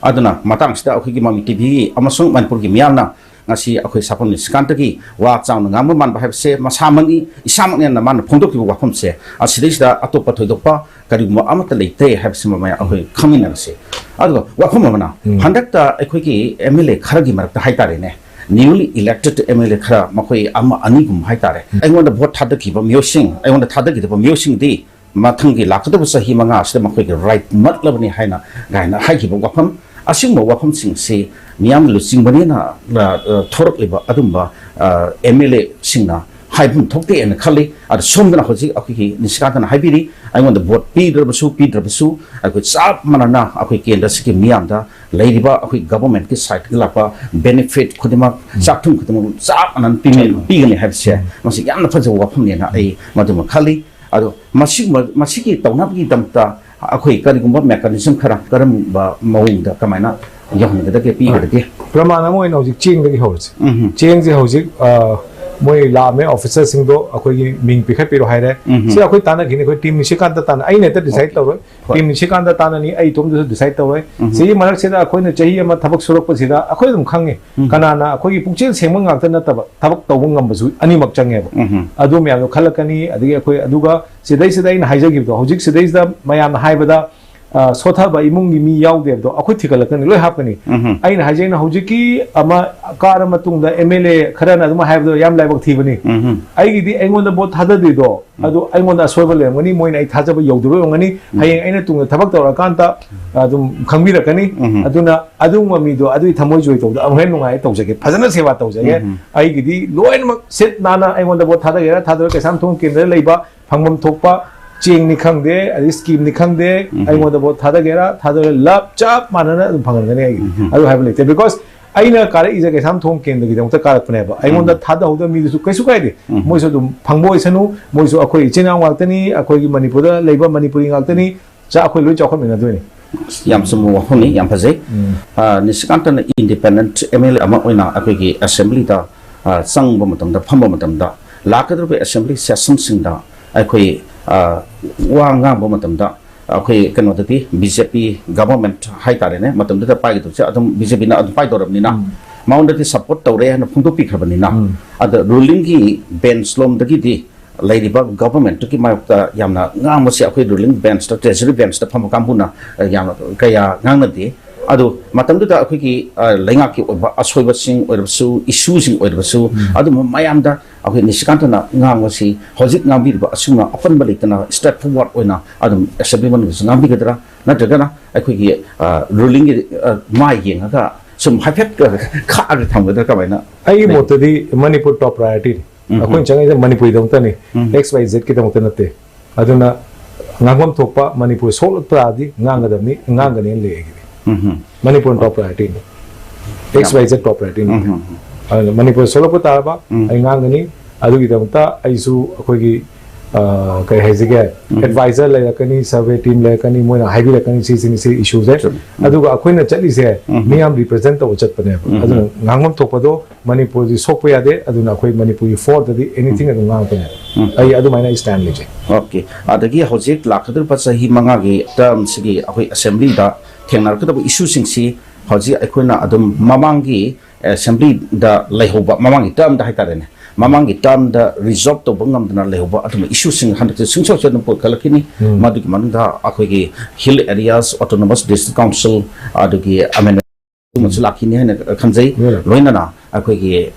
ꯑꯗꯨꯅ ꯃꯇꯥꯡꯁꯤꯗ ꯑꯩꯈꯣꯏꯒꯤ ꯃꯃꯤ ꯇꯤ ꯚꯤ ꯑꯃꯁꯨꯡ ꯃꯅꯤꯄꯨꯔꯒꯤ ꯃꯤꯌꯥꯝꯅ ꯉꯁꯤ ꯑꯩꯈꯣꯏ ꯁꯥꯄꯝ ꯅꯤꯁꯤꯀꯥꯟꯇꯒꯤ ꯋꯥ ꯆꯥꯎꯅ ꯉꯥꯡꯕ ꯃꯥꯟꯕ ꯍꯥꯏꯕꯁꯦ ꯃꯁꯥꯃꯛꯅꯤ, ꯏꯁꯥꯃꯛꯅꯦꯅ ꯃꯥꯅ ꯐꯣꯡꯗꯣꯛꯈꯤꯕ ꯋꯥꯐꯝꯁꯦ, ꯑꯁꯤꯗꯩꯁꯤꯗ ꯑꯇꯣꯞꯄ ꯊꯣꯏꯗꯣꯛꯄ ꯀꯔꯤꯒꯨꯝꯕ ꯑꯃꯠꯇ ꯂꯩꯇꯦ ꯍꯥꯏꯕꯁꯤꯃ ꯃꯌꯥꯝ ꯑꯩꯈꯣꯏ ꯈꯪꯃꯤꯟꯅꯔꯁꯤ꯫ ꯑꯗꯨꯒ ꯋꯥꯐꯝ ꯑꯃꯅ, ꯎꯝ꯫ ꯍꯟꯗꯛꯇ ꯑꯩꯈꯣꯏꯒꯤ ꯑꯦꯝ ꯑꯦꯜ ꯑꯦ ꯈꯔꯒꯤ ꯃꯔꯛꯇ ꯍꯥꯏꯇꯥꯔꯦꯅꯦ, newly elected ꯑꯦꯝ ꯑꯦꯜ ꯑꯦ ꯈꯔ, ꯃꯈꯣꯏ ꯑꯃ ꯑꯅꯤꯒꯨꯝꯕ ꯍꯥꯏꯇꯥꯔꯦ, ꯎꯝ꯫ ꯑꯩꯉꯣꯟꯗ ꯚꯣꯠ ꯊꯥꯗꯈꯤꯕ ꯃꯤꯑꯣꯏꯁꯤꯡ, ꯑꯩꯉꯣꯟꯗ ꯊꯥꯗꯈꯤꯗꯕ ꯃꯤꯑꯣꯏꯁꯤꯡꯗꯤ ꯃꯊꯪꯒꯤ ꯂꯥꯛꯀꯗꯕ ꯆꯍꯤ ꯃꯉꯥ ꯑꯁꯤꯗ ꯃꯈꯣꯏꯒꯤ ꯔꯥꯏꯠ ꯃꯠꯂꯕꯅꯤ ꯍꯥꯏꯅ, ꯀꯥꯏꯅ ꯍꯥꯏꯈꯤꯕ ꯋꯥꯐꯝ, ꯑꯁꯤꯒꯨꯝꯕ ꯋꯥꯐꯝꯁꯤꯡꯁꯤ ꯃꯤꯌꯥꯝꯅ ꯂꯨꯆꯤꯡꯕꯅꯦꯅ, ꯑ, ꯑ, ꯊꯣꯔꯛꯂꯤꯕ ꯑꯗꯨꯝꯕ, ꯑ, ꯑꯦꯝ ꯑꯦꯜ ꯑꯦꯁꯤꯡꯅ ꯍꯥꯏꯐꯝ ꯊꯣꯛꯇꯦ ꯍꯥꯏꯅ ꯈꯜꯂꯤ꯫ ꯑꯗ ꯁꯣꯝꯗꯅ ꯍꯧꯖꯤꯛ ꯑꯩꯈꯣꯏꯒꯤ ꯅꯤꯁꯤꯀꯥꯟꯇꯅ ꯍꯥꯏꯕꯤꯔꯤ, ꯑꯩꯉꯣꯟꯗ ꯚꯣꯠ ꯄꯤꯗ꯭ꯔꯕꯁꯨ ꯄꯤꯗ꯭ꯔꯕꯁꯨ ꯑꯩꯈꯣꯏ ꯆꯞ ꯃꯥꯟꯅꯅ ꯑꯩꯈꯣꯏ ꯀꯦꯟꯗ꯭ꯔꯁꯤꯒꯤ ꯃꯤꯌꯥꯝꯗ ꯂꯩꯔꯤꯕ ꯑꯩꯈꯣꯏ ꯒꯚꯔꯟꯃꯦꯟꯠꯀꯤ ꯁꯥꯏꯠꯇꯒꯤ ꯂꯥꯛꯄ ꯕꯦꯅꯤꯐꯤꯠ ꯈꯨꯗꯤꯡꯃꯛ, ꯆꯥꯛꯊꯨꯝ ꯈꯨꯗꯤꯡꯃꯛ ꯆꯞ ꯃꯥꯟꯅꯅ ꯄꯤꯒꯅꯤ, ꯄꯤꯒꯅꯤ ꯍꯥꯏꯕꯁꯦ ꯃꯁꯤ ꯌꯥꯝꯅ ꯐꯖꯕ ꯋꯥꯐꯝꯅꯦꯅ ꯑꯩ ꯃꯗꯨꯃ ꯈꯜꯂꯤ꯫ ꯑꯗꯣ ꯃꯁꯤꯒꯨꯝꯕ, ꯃꯁꯤꯒꯤ ꯇꯧꯅꯕꯒꯤꯗꯃꯛꯇ ꯑꯩꯈꯣꯏ ꯀꯔꯤꯒꯨꯝꯕ ꯃꯦꯀꯥꯅꯤꯖꯝ ꯈꯔ ꯀꯔꯝꯕ ꯃꯑꯣꯡꯗ ꯀꯃꯥꯏꯅ ꯌꯧꯍꯟꯒꯗꯒꯦ, ꯄꯤꯒꯗꯒꯦ? ꯄ꯭ꯔꯃꯥꯟ ꯑꯃ ꯑꯣꯏꯅ ꯍꯧꯖꯤꯛ ꯆꯦꯡꯗꯒꯤ ꯍꯧꯔꯁꯤ꯫ ꯎꯝ꯫ ꯆꯦꯡꯁꯦ ꯍꯧꯖꯤꯛ, ꯑ, ꯃꯣꯏ ꯂꯥꯛꯑꯝꯃꯦ, ꯑꯣꯐꯤꯁꯔꯁꯤꯡꯗꯣ ꯑꯩꯈꯣꯏꯒꯤ ꯃꯤꯡ ꯄꯤꯈꯠꯄꯤꯔꯣ ꯍꯥꯏꯔꯦ꯫ ꯎꯝ꯫ ꯁꯤ ꯑꯩꯈꯣꯏ ꯇꯥꯟꯅꯈꯤꯅꯤ, ꯑꯩꯈꯣꯏ ꯇꯤꯝ ꯅꯤꯁꯤꯀꯥꯟꯇ ꯇꯥꯟꯅ, ꯑꯩꯅ ꯍꯦꯛꯇ ꯗꯤꯁꯥꯏꯗ ꯇꯧꯔꯣꯏ꯫ ꯍꯣꯏ꯫ ꯇꯤꯝ ꯅꯤꯁꯤꯀꯥꯟꯇ ꯇꯥꯟꯅꯅꯤ, ꯑꯩ ꯏꯇꯣꯝꯗꯁꯨ ꯗꯤꯁꯥꯏꯗ ꯇꯧꯔꯣꯏ꯫ ꯎꯝ꯫ ꯁꯤꯒꯤ ꯃꯔꯛꯁꯤꯗ ꯑꯩꯈꯣꯏꯅ ꯆꯍꯤ ꯑꯃ ꯊꯕꯛ ꯁꯨꯔꯛꯄꯁꯤꯗ ꯑꯩꯈꯣꯏ ꯑꯗꯨꯝ ꯈꯪꯉꯤ, ꯎꯝ꯫ ꯀꯅꯥꯅ ꯑꯩꯈꯣꯏꯒꯤ ꯄꯨꯛꯆꯦꯜ ꯁꯦꯡꯕ ꯉꯥꯛꯇ ꯅꯠꯇꯕ ꯊꯕꯛ ꯇꯧꯕ ꯉꯝꯕꯁꯨ ꯑꯅꯤꯃꯛ ꯆꯪꯉꯦꯕ꯫ ꯎꯝ꯫ ꯑꯗꯨ ꯃꯌꯥꯝꯗꯣ ꯈꯜꯂꯛꯀꯅꯤ꯫ ꯑꯗꯒꯤ ꯑꯩꯈꯣꯏ ꯑꯗꯨꯒ ꯁꯤꯗꯩꯁꯤꯗ ꯑꯩꯅ ꯍꯥꯏꯖꯈꯤꯕꯗꯣ, ꯍꯧꯖꯤꯛ ꯁꯤꯗꯩꯁꯤꯗ ꯃꯌꯥꯝꯅ ꯍꯥꯏꯕꯗ ꯑ, ꯁꯣꯊꯕ ꯏꯃꯨꯡꯒꯤ ꯃꯤ ꯌꯥꯎꯗꯦꯕꯗꯣ ꯑꯩꯈꯣꯏ ꯊꯤꯒꯠꯂꯛꯀꯅꯤ, ꯂꯣꯏ ꯍꯥꯞꯀꯅꯤ꯫ ꯎꯝ꯫ ꯑꯩꯅ ꯍꯥꯏꯖꯩꯅ ꯍꯧꯖꯤꯛꯀꯤ ꯑꯃ ꯀꯥꯔ ꯃꯇꯨꯡꯗ ꯑꯦꯝ ꯑꯦꯜ ꯑꯦ ꯈꯔꯅ ꯑꯗꯨꯝ ꯍꯥꯏꯕꯗꯣ ꯌꯥꯝ ꯂꯥꯏꯕꯛ ꯊꯤꯕꯅꯤ꯫ ꯎꯝ꯫ ꯑꯩꯒꯤꯗꯤ ꯑꯩꯉꯣꯟꯗ ꯚꯣꯠ ꯊꯥꯗꯗꯣꯏꯗꯣ ꯎꯝ꯫ ꯑꯗꯨ ꯑꯩꯉꯣꯟꯗ ꯑꯁꯣꯏꯕ ꯂꯩꯔꯝꯒꯅꯤ, ꯃꯣꯏꯅ ꯑꯩ ꯊꯥꯖꯕ ꯌꯧꯗꯕ ꯑꯣꯏꯔꯝꯒꯅꯤ꯫ ꯎꯝ꯫ ꯍꯌꯦꯡ ꯑꯩꯅ ꯇꯨꯡꯗ ꯊꯕꯛ ꯇꯧꯔꯀꯥꯟꯗ ꯑꯗꯨꯝ ꯈꯪꯕꯤꯔꯛꯀꯅꯤ꯫ ꯎꯝ꯫ ꯑꯗꯨꯅ ꯑꯗꯨꯒꯨꯝꯕ ꯃꯤꯗꯣ ꯑꯗꯨꯒꯤ ꯊꯃꯣꯏ ꯖꯣꯏ ꯇꯧꯕꯗ ꯑꯃꯨꯛ ꯍꯦꯟꯅ ꯅꯨꯡꯉꯥꯏ ꯇꯧꯖꯒꯦ, ꯐꯖꯅ ꯁꯦꯕꯥ ꯇꯧꯖꯒꯦ꯫ ꯎꯝ꯫ ꯑꯩꯒꯤꯗꯤ ꯂꯣꯏꯅꯃꯛ ꯁꯤꯠ ꯅꯥꯟꯅ ꯑꯩꯉꯣꯟꯗ ꯚꯣꯠ ꯊꯥꯗꯒꯦꯔꯥ ꯊꯥꯗꯔꯣꯏ ꯀꯩꯁꯥꯝꯊꯣꯡ ꯀꯦꯟꯗ꯭ꯔꯗ ꯂꯩꯕ ꯐꯪꯐꯝ ꯊꯣꯛꯄ ꯆꯦꯡꯅꯤ ꯈꯪꯗꯦ, ꯑꯗꯩ ꯁ꯭ꯀꯤꯝꯅꯤ ꯈꯪꯗꯦ, ꯎꯝ꯫ ꯑꯩꯉꯣꯟꯗ ꯚꯣꯠ ꯊꯥꯗꯒꯦꯔꯥ ꯊꯥꯗꯔꯣꯏ ꯂꯞ ꯆꯞ ꯃꯥꯟꯅꯅ ꯑꯗꯨꯝ ꯐꯪꯍꯟꯒꯅꯤ ꯑꯩꯒꯤ꯫ ꯎꯝ꯫ ꯑꯗꯨ ꯍꯥꯏꯕ ꯂꯩꯇꯦ, ꯕꯤꯀꯣꯁ ꯑꯩꯅ ꯀꯥꯔꯛꯏꯁꯦ ꯀꯩꯁꯥꯝꯊꯣꯡ ꯀꯦꯟꯗ꯭ꯔꯒꯤꯗꯃꯛꯇ ꯀꯥꯔꯛꯄꯅꯦꯕ꯫ ꯑꯩꯉꯣꯟꯗ ꯎꯝ꯫ ꯊꯥꯗꯍꯧꯗꯕ ꯃꯤꯗꯨꯁꯨ ꯀꯩꯁꯨ ꯀꯥꯏꯗꯦ, ꯎꯝ꯫ ꯃꯣꯏꯁꯨ ꯑꯗꯨꯝ ꯐꯪꯕ ꯑꯣꯏꯁꯅꯨ꯫ ꯃꯣꯏꯁꯨ ꯑꯩꯈꯣꯏ ꯏꯆꯤꯟ ꯏꯅꯥꯎ ꯉꯥꯛꯇꯅꯤ, ꯑꯩꯈꯣꯏꯒꯤ ꯃꯅꯤꯄꯨꯔꯗ ꯂꯩꯕ ꯃꯅꯤꯄꯨꯔꯤ ꯉꯥꯛꯇꯅꯤ꯫ ꯆꯥ-, ꯑꯩꯈꯣꯏ ꯂꯣꯏ ꯆꯥꯎꯈꯠꯃꯤꯟꯅꯗꯣꯏꯅꯤ꯫ ꯌꯥꯝ ꯆꯨꯝꯕ ꯋꯥꯐꯝꯅꯤ, ꯌꯥꯝ ꯐꯖꯩ꯫ ꯎꯝ꯫ ꯑ, ꯅꯤꯁꯤꯀꯥꯟꯇꯅ ꯏꯟꯗꯤꯄꯦꯟꯗꯦꯟꯠ ꯑꯦꯝ ꯑꯦꯜ ꯑꯦ ꯑꯃ ꯑꯣꯏꯅ ꯑꯩꯈꯣꯏꯒꯤ ꯑꯦꯁꯦꯝꯕ꯭ꯂꯤꯗ, ꯑ, ꯆꯪꯕ ꯃꯇꯝꯗ, ꯐꯝꯕ ꯃꯇꯝꯗ, ꯂꯥꯛꯀꯗꯧꯔꯤꯕ ꯑꯦꯁꯦꯝꯕ꯭ꯂꯤ ꯁꯦꯁꯟꯁꯤꯡꯗ ꯑꯩꯈꯣꯏ, ꯑ, ꯋꯥ ꯉꯥꯡꯕ ꯃꯇꯝꯗ ꯑꯩꯈꯣꯏ ꯀꯩꯅꯣꯗꯗꯤ ꯕꯤ ꯖꯦ ꯄꯤ ꯒꯚꯔꯟꯃꯦꯟꯠ ꯍꯥꯏꯇꯥꯔꯦꯅꯦ, ꯃꯇꯝꯗꯨꯗ ꯄꯥꯏꯒꯗꯧꯁꯦ ꯑꯗꯨꯝ ꯕꯤ ꯖꯦ ꯄꯤꯅ ꯑꯗꯨꯝ ꯄꯥꯏꯗꯧꯔꯕꯅꯤꯅ, ꯎꯝ꯫ ꯃꯉꯣꯟꯗꯗꯤ ꯁꯄꯣꯔꯠ ꯇꯧꯔꯦ ꯍꯥꯏꯅ ꯐꯣꯡꯗꯣꯛꯄꯤꯈ꯭ꯔꯕꯅꯤꯅ, ꯎꯝ꯫ ꯑꯗ ꯔꯨꯂꯤꯡꯒꯤ ꯕꯦꯟꯁ ꯂꯣꯝꯗꯒꯤꯗꯤ ꯂꯩꯔꯤꯕ ꯒꯚꯔꯟꯃꯦꯟꯠꯇꯨꯒꯤ ꯃꯥꯌꯣꯛꯇ ꯌꯥꯝꯅ ꯉꯥꯡꯕꯁꯦ ꯑꯩꯈꯣꯏ ꯔꯨꯂꯤꯡ ꯕꯦꯟꯁꯇ, ꯇ꯭ꯔꯦꯖꯔꯤ ꯕꯦꯟꯁꯇ ꯐꯝꯕ ꯀꯥꯡꯕꯨꯅ, ꯑ, ꯌꯥꯝꯅ ꯀꯌꯥ ꯉꯥꯡꯅꯗꯦ꯫ ꯑꯗꯨ ꯃꯇꯝꯗꯨꯗ ꯑꯩꯈꯣꯏꯒꯤ, ꯑ, ꯂꯩꯉꯥꯛꯀꯤ ꯑꯣꯏꯕ ꯑꯁꯣꯏꯕꯁꯤꯡ ꯑꯣꯏꯔꯕꯁꯨ, ꯏꯁꯨꯁꯤꯡ ꯑꯣꯏꯔꯕꯁꯨ, ꯎꯝ꯫ ꯑꯗꯨꯝꯕ ꯃꯌꯥꯝꯗ ꯑꯩꯈꯣꯏ ꯅꯤꯁꯤꯀꯥꯟꯇꯅ ꯉꯥꯡꯕꯁꯤ ꯍꯧꯖꯤꯛ ꯉꯥꯡꯕꯤꯔꯤꯕ ꯑꯁꯨꯝꯅ ꯑꯄꯟꯕ ꯂꯩꯇꯅ ꯁ꯭ꯇ꯭ꯔꯦꯠ ꯐꯣꯔꯋꯥꯔꯗ ꯑꯣꯏꯅ ꯑꯗꯨꯝ ꯑꯦꯁꯦꯝꯕ꯭ꯂꯤ ꯃꯅꯨꯡꯗꯁꯨ ꯉꯥꯡꯕꯤꯒꯗ꯭ꯔꯥ? ꯅꯠꯇ꯭ꯔꯒꯅ ꯑꯩꯈꯣꯏꯒꯤ, ꯑ, ꯔꯨꯂꯤꯡꯒꯤ, ꯑ, ꯃꯥꯏ ꯌꯦꯡꯉꯒ ꯁꯨꯝ ꯍꯥꯏꯐꯦꯠ ꯈꯥꯛꯑꯒ ꯊꯝꯒꯗ꯭ꯔꯥ? ꯀꯃꯥꯏꯅ? ꯑꯩꯒꯤ ꯂꯩ? ꯃꯣꯠꯇꯗꯤ ꯃꯅꯤꯄꯨꯔ ꯇꯣꯞ ꯄ꯭ꯔꯥꯏꯌꯣꯔꯤꯇꯤꯅꯤ꯫ ꯎꯝ꯫ ꯑꯩꯈꯣꯏꯅ ꯆꯪꯉꯛꯏꯁꯦ ꯃꯅꯤꯄꯨꯔꯤꯗꯃꯛꯇꯅꯤ, ꯎꯝ꯫ ꯑꯦꯛꯁ ꯋꯥꯏ ꯖꯦꯠꯀꯤꯗꯃꯛꯇ ꯅꯠꯇꯦ꯫ ꯑꯗꯨꯅ ꯉꯥꯡꯐꯝ ꯊꯣꯛꯄ ꯃꯅꯤꯄꯨꯔ ꯁꯣꯛꯂꯛ ꯇꯥꯔꯗꯤ ꯉꯥꯡꯒꯗꯕꯅꯤ, ꯉꯥꯡꯒꯅꯤꯅ ꯂꯩ ꯑꯩꯒꯤꯗꯤ꯫ ꯎꯝ꯫ ꯃꯅꯤꯄꯨꯔ ꯇꯣꯞ ꯄ꯭ꯔꯥꯏꯌꯣꯔꯤꯇꯤꯅꯤ, ꯑꯦꯛꯁ ꯋꯥꯏ ꯖꯦꯠ ꯇꯣꯞ ꯄ꯭ꯔꯥꯏꯌꯣꯔꯤꯇꯤꯅꯤ꯫ ꯎꯝ꯫ ꯑꯗꯨꯅ ꯃꯅꯤꯄꯨꯔ ꯁꯣꯛꯂꯛꯄ ꯇꯥꯔꯕ ꯎꯝ꯫ ꯑꯩ ꯉꯥꯡꯒꯅꯤ꯫ ꯑꯗꯨꯒꯤꯗꯃꯛꯇ ꯑꯩꯁꯨ ꯑꯩꯈꯣꯏꯒꯤ ꯑ, ꯀꯩ ꯍꯥꯏꯁꯤꯒꯦ, ꯑꯦꯗꯚꯥꯏꯖꯔ ꯂꯩꯔꯛꯀꯅꯤ, ꯁꯔꯚꯦ ꯇꯤꯝ ꯂꯩꯔꯛꯀꯅꯤ, ꯃꯣꯏꯅ ꯍꯥꯏꯕꯤꯔꯛꯀꯅꯤ ꯁꯤꯁꯤꯡꯁꯤ ꯏꯁꯨꯁꯦ꯫ ꯑꯗꯨꯒ ꯑꯩꯈꯣꯏꯅ ꯆꯠꯂꯤꯁꯦ ꯃꯤꯌꯥꯝ ꯔꯤꯄ꯭ꯔꯖꯦꯟ ꯇꯧꯕ ꯆꯠꯄꯅꯦꯕ꯫ ꯑꯗꯨꯅ ꯉꯥꯡꯐꯝ ꯊꯣꯛꯄꯗꯣ ꯃꯅꯤꯄꯨꯔꯗꯤ ꯁꯣꯛꯄ ꯌꯥꯗꯦ꯫ ꯑꯗꯨꯅ ꯑꯩꯈꯣꯏ ꯃꯅꯤꯄꯨꯔꯒꯤ ꯐꯣꯔꯗꯗꯤ ꯑꯦꯅꯤꯊꯤꯡ ꯑꯗꯨꯝ ꯉꯥꯡꯉꯛꯄꯅꯦꯕ꯫ ꯑꯩ ꯑꯗꯨꯃꯥꯏꯅ ꯑꯩ ꯁ꯭ꯇꯦꯟ ꯂꯩꯖꯩ꯫ ꯑꯣꯀꯦ꯫ ꯑꯗꯒꯤ ꯍꯧꯖꯤꯛ ꯂꯥꯛꯀꯗꯧꯔꯤꯕ ꯆꯍꯤ ꯃꯉꯥꯒꯤ ꯇꯔꯝꯁꯤꯒꯤ ꯑꯩꯈꯣꯏ ꯑꯁꯦꯝꯕ꯭ꯂꯤꯗ ꯊꯦꯡꯅꯔꯛꯀꯗꯕ ꯏꯁꯨꯁꯤꯡꯁꯤ ꯍꯧꯖꯤꯛ ꯑꯩꯈꯣꯏꯅ ꯑꯗꯨꯝ ꯃꯃꯥꯡꯒꯤ ꯑꯦꯁꯦꯝꯕ꯭ꯂꯤꯗ ꯂꯩꯍꯧꯕ, ꯃꯃꯥꯡꯒꯤ ꯇꯔꯝꯗ ꯍꯥꯏꯇꯥꯔꯦꯅꯦ, ꯃꯃꯥꯡꯒꯤ ꯇꯔꯝꯗ ꯔꯤꯖꯣꯜꯕ ꯇꯧꯕ ꯉꯝꯗꯅ ꯂꯩꯍꯧꯕ ꯑꯗꯨꯝꯕ ꯏꯁꯨꯁꯤꯡ ꯍꯟꯗꯛꯇꯤ ꯁꯨꯡꯁꯣꯏ ꯁꯣꯏꯗꯅ ꯄꯨꯈꯠꯂꯛꯈꯤꯅꯤ꯫ ꯃꯗꯨꯒꯤ ꯃꯅꯨꯡꯗ ꯑꯩꯈꯣꯏꯒꯤ hill areas autonomous district council ꯑꯗꯨꯒꯤ ꯑꯃꯦꯟꯗꯃꯦꯟ ꯑꯗꯨꯃꯁꯨ ꯂꯥꯛꯈꯤꯅꯤ ꯍꯥꯏꯅ ꯈꯟꯖꯩ꯫ ꯂꯣꯏꯅꯅ ꯑꯩꯈꯣꯏꯒꯤ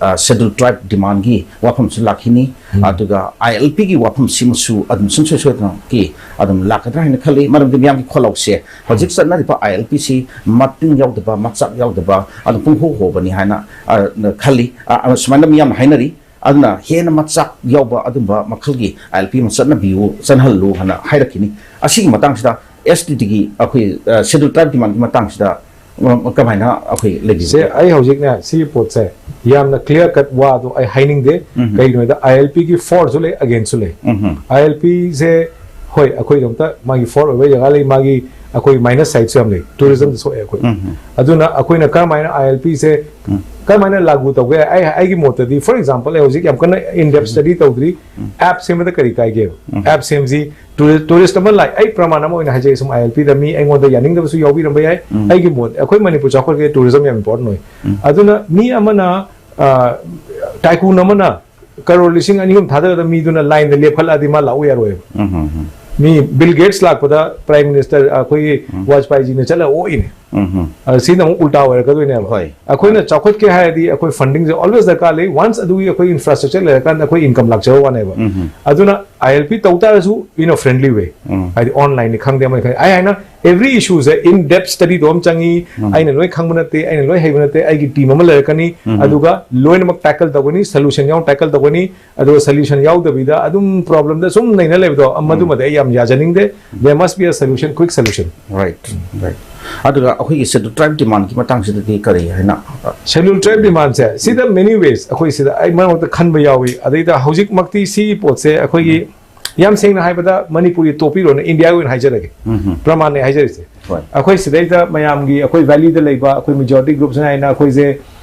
ꯁꯦꯗꯨꯜ ꯇ꯭ꯔꯥꯏꯕ ꯗꯤꯃꯥꯟꯒꯤ ꯋꯥꯐꯝꯁꯨ ꯂꯥꯛꯈꯤꯅꯤ꯫ ꯑꯗꯨꯒ ꯑꯥꯏ ꯑꯦꯜ ꯄꯤꯒꯤ ꯋꯥꯐꯝꯁꯤꯃꯁꯨ ꯑꯗꯨꯝ ꯁꯨꯡꯁꯣꯏ ꯁꯣꯏꯗꯅꯀꯤ ꯑꯗꯨꯝ ꯂꯥꯛꯀꯗ꯭ꯔꯥ ꯍꯥꯏꯅ ꯈꯜꯂꯤ꯫ ꯃꯔꯝꯗꯤ ꯃꯤꯌꯥꯝꯒꯤ ꯈꯣꯜꯂꯥꯎꯁꯦ ꯍꯧꯖꯤꯛ ꯆꯠꯅꯔꯤꯕ ꯑꯥꯏ ꯑꯦꯜ ꯄꯤꯁꯤ ꯃꯇꯤꯡ ꯌꯥꯎꯗꯕ, ꯃꯆꯥꯛ ꯌꯥꯎꯗꯕ, ꯑꯗꯨꯝ ꯄꯨꯡꯍꯣ ꯍꯣꯕꯅꯤ ꯍꯥꯏꯅ, ꯑ, ꯈꯜꯂꯤ꯫ ꯑ, ꯑ, ꯁꯨꯃꯥꯏꯅ ꯃꯤꯌꯥꯝꯅ ꯍꯥꯏꯅꯔꯤ꯫ ꯑꯗꯨꯅ ꯍꯦꯟꯅ ꯃꯆꯥꯛ ꯌꯥꯎꯕ ꯑꯗꯨꯝꯕ ꯃꯈꯜꯒꯤ ꯑꯥꯏ ꯑꯦꯜ ꯄꯤ ꯑꯃ ꯆꯠꯅꯕꯤꯌꯨ, ꯆꯠꯅꯍꯜꯂꯨ ꯍꯥꯏꯅ ꯍꯥꯏꯔꯛꯈꯤꯅꯤ꯫ ꯑꯁꯤꯒꯤ ꯃꯇꯥꯡꯁꯤꯗ ꯑꯦꯁ ꯇꯤ ꯗꯤꯒꯤ ꯑꯩꯈꯣꯏ, ꯑ, ꯁꯦꯗꯨꯜ ꯇ꯭ꯔꯥꯏꯕ ꯗꯤꯃꯥꯟꯒꯤ ꯃꯇꯥꯡꯁꯤꯗ, ꯎꯝ, ꯀꯃꯥꯏꯅ ꯑꯩꯈꯣꯏ ꯂꯩꯕꯤꯒꯦ? ꯁꯦ, ꯑꯩ ꯍꯧꯖꯤꯛꯅꯦ ꯁꯤꯒꯤ ꯄꯣꯠꯁꯦ ꯌꯥꯝꯅ ꯀ꯭ꯂꯤꯌꯥꯔ ꯀꯠ ꯋꯥꯗꯣ ꯑꯩ ꯍꯥꯏꯅꯤꯡꯗꯦ꯫ ꯀꯩꯒꯤꯅꯣ ꯍꯥꯏꯗ, ꯑꯥꯏ ꯑꯦꯜ ꯄꯤꯒꯤ ꯐꯣꯔꯁꯨ ꯂꯩ, ꯑꯒꯦꯟꯁꯨ ꯂꯩ꯫ ꯑꯥꯏ ꯑꯦꯜ ꯄꯤꯁꯦ, ꯍꯣꯏ, ꯑꯩꯈꯣꯏꯒꯤꯗꯃꯛꯇ ꯃꯥꯒꯤ ꯐꯣꯔ ꯑꯣꯏꯕ ꯖꯒꯥ ꯂꯩ, ꯃꯥꯒꯤ ꯑꯩꯈꯣꯏ ꯃꯥꯏꯅꯁ ꯁꯥꯏꯠꯁꯨ ꯌꯥꯝ ꯂꯩ, ꯇꯨꯔꯤꯖꯝꯗ ꯁꯣꯛꯑꯦ ꯑꯩꯈꯣꯏ꯫ ꯑꯗꯨꯅ ꯑꯩꯈꯣꯏꯅ ꯀꯔꯝꯍꯥꯏꯅ ꯑꯥꯏ ꯑꯦꯜ ꯄꯤꯁꯦ ꯀꯔꯝꯍꯥꯏꯅ ꯂꯥꯒꯨ ꯇꯧꯒꯦ? ꯑꯩ, ꯑꯩꯒꯤ ꯃꯣꯠꯇꯗꯤ, ꯐꯣꯔ ꯑꯦꯛꯖꯥꯝꯄꯜ, ꯑꯩ ꯍꯧꯖꯤꯛ ꯌꯥꯝ ꯀꯟꯅ ꯏꯟ ꯗꯦꯞ ꯁ꯭ꯇꯗꯤ ꯇꯧꯗ꯭ꯔꯤ꯫ ꯑꯦꯞ ꯁꯦꯝꯕꯗ ꯀꯔꯤ ꯀꯥꯏꯒꯦꯕ? ꯑꯦꯞ ꯁꯦꯝꯁꯤ, ꯇꯨꯔꯤꯁ ꯑꯃ ꯂꯥꯛ, ꯑꯩ ꯄ꯭ꯔꯃꯥꯟ ꯑꯃ ꯑꯣꯏꯅ ꯍꯥꯏꯖꯒꯦ, ꯁꯨꯝ ꯑꯥꯏ ꯑꯦꯜ ꯄꯤꯗ ꯃꯤ ꯑꯩꯉꯣꯟꯗ ꯌꯥꯅꯤꯡꯗꯕꯁꯨ ꯌꯥꯎꯕꯤꯔꯝꯕ ꯌꯥꯏ꯫ ꯑꯩꯒꯤ ꯃꯣꯠ, ꯑꯩꯈꯣꯏ ꯃꯅꯤꯄꯨꯔ ꯆꯥꯎꯈꯠꯀꯦ ꯇꯨꯔꯤꯖꯝ ꯌꯥꯝ ꯏꯝꯄꯣꯔꯇꯦꯟ ꯑꯣꯏ꯫ ꯑꯗꯨꯅ ꯃꯤ ꯑꯃꯅ, ꯑ, ꯇꯥꯏꯀꯨꯟ ꯑꯃꯅ ꯀꯔꯣꯔ ꯂꯤꯁꯤꯡ ꯑꯅꯤ ꯑꯍꯨꯝ ꯊꯥꯗꯔꯒ ꯃꯤꯗꯨꯅ ꯂꯥꯏꯟꯗ ꯂꯦꯞꯈꯠꯂꯛꯑꯗꯤ ꯃꯥ ꯂꯥꯛꯎ ꯌꯥꯔꯣꯏꯕ꯫ ꯃꯤ ꯕꯤꯜ ꯒꯦꯠꯁ ꯂꯥꯛꯄꯗ ꯄ꯭ꯔꯥꯏꯝ ꯃꯤꯅꯤꯁꯇꯔ ꯑꯩꯈꯣꯏꯒꯤ ꯋꯥꯖꯄꯥꯏꯖꯤꯅ ꯆꯠꯂꯒ ꯑꯣꯛꯏꯅꯦ꯫ ꯑ, ꯁꯤꯅ ꯑꯃꯨꯛ ꯎꯜꯇꯥ ꯑꯣꯏꯔꯛꯀꯗꯣꯏꯅꯦꯕ꯫ ꯍꯣꯏ꯫ ꯑꯩꯈꯣꯏꯅ ꯆꯥꯎꯈꯠꯀꯦ ꯍꯥꯏꯔꯗꯤ ꯑꯩꯈꯣꯏ ꯐꯟꯗꯤꯡꯁꯦ ꯑꯣꯜꯋꯦꯁ ꯗꯔꯀꯥꯔ ꯂꯩ꯫ ꯋꯥꯟꯁ ꯑꯗꯨꯒꯤ ꯑꯩꯈꯣꯏ ꯏꯟꯐ꯭ꯔꯥꯁ꯭ꯇ꯭ꯔꯛꯆꯔ ꯂꯩꯔꯀꯥꯟꯗ ꯑꯩꯈꯣꯏ ꯏꯟꯀꯝ ꯂꯥꯛꯆꯕ ꯋꯥꯅꯦꯕ꯫ ꯑꯗꯨꯅ ꯑꯥꯏ ꯑꯦꯜ ꯄꯤ ꯇꯧ ꯇꯥꯔꯁꯨ in a friendly way, ꯍꯥꯏꯗꯤ ꯑꯣꯟꯂꯥꯏꯟꯅꯤ ꯈꯪꯗꯦ, ꯑꯃꯅꯤ ꯈꯪꯗꯦ, ꯑꯩ ꯍꯥꯏꯅ every issue say in depth study ꯗꯣ ꯑꯃ ꯆꯪꯉꯤ꯫ ꯑꯩꯅ ꯂꯣꯏ ꯈꯪꯕ ꯅꯠꯇꯦ, ꯑꯩꯅ ꯂꯣꯏ ꯍꯩꯕ ꯅꯠꯇꯦ, ꯑꯩꯒꯤ ꯇꯤꯝ ꯑꯃ ꯂꯩꯔꯛꯀꯅꯤ꯫ ꯑꯗꯨꯒ ꯂꯣꯏꯅꯃꯛ ꯇꯦꯀꯜ ꯇꯧꯒꯅꯤ, ꯁꯣꯂꯨꯁꯟ ꯌꯥꯎꯅ ꯇꯦꯀꯜ ꯇꯧꯒꯅꯤ꯫ ꯑꯗꯨꯒ ꯁꯣꯂꯨꯁꯟ ꯌꯥꯎꯗꯕꯤꯗ ꯑꯗꯨꯝ ꯄ꯭ꯔꯣꯕ꯭ꯂꯦꯝꯗ ꯁꯨꯝ ꯅꯩꯅ ꯂꯩꯕꯗꯣ, ꯃꯗꯨꯃꯗꯤ ꯑꯩ ꯌꯥꯝ ꯌꯥꯖꯅꯤꯡꯗꯦ꯫ There must be a solution, quick solution. Right, right. ꯑꯗꯨꯒ ꯑꯩꯈꯣꯏꯒꯤ ꯁꯦꯗꯨꯜ ꯇ꯭ꯔꯥꯏꯕ ꯗꯤꯃꯥꯟꯒꯤ ꯃꯇꯥꯡꯁꯤꯗꯗꯤ ꯀꯔꯤ ꯍꯥꯏꯅ? ꯁꯦꯗꯨꯜ ꯇ꯭ꯔꯥꯏꯕ ꯗꯤꯃꯥꯟꯁꯦ ꯁꯤꯗ ꯃꯦꯅꯤ ꯋꯦꯁ ꯑꯩꯈꯣꯏ ꯁꯤꯗ ꯑꯩ ꯃꯔꯛ ꯃꯔꯛꯇ ꯈꯟꯕ ꯌꯥꯎꯏ꯫ ꯑꯗꯩꯗ ꯍꯧꯖꯤꯛꯃꯛꯇꯤ ꯁꯤꯒꯤ ꯄꯣꯠꯁꯦ ꯑꯩꯈꯣꯏꯒꯤ ꯌꯥꯝ ꯁꯦꯡꯅ ꯍꯥꯏꯕꯗ ꯃꯅꯤꯄꯨꯔꯒꯤ ꯇꯣꯄꯤꯛ ꯑꯣꯏꯅ ꯏꯟꯗꯤꯌꯥꯒꯤ ꯑꯣꯏꯅ ꯍꯥꯏꯖꯔꯒꯦ꯫ ꯎꯝ ꯍꯝ. ꯄ꯭ꯔꯃꯥꯟꯅꯦ ꯍꯥꯏꯖꯔꯤꯁꯦ꯫ ꯍꯣꯏ. ꯑꯩꯈꯣꯏ ꯁꯤꯗꯩꯗ ꯃꯌꯥꯝꯒꯤ, ꯑꯩꯈꯣꯏ ꯚꯦꯂꯤꯗ ꯂꯩꯕ ꯑꯩꯈꯣꯏ ꯃꯦꯖꯣꯔꯤꯇꯤ ꯒ꯭ꯔꯨꯞꯁꯤꯅ ꯍꯥꯏꯅ ꯑꯩꯈꯣꯏꯁꯦ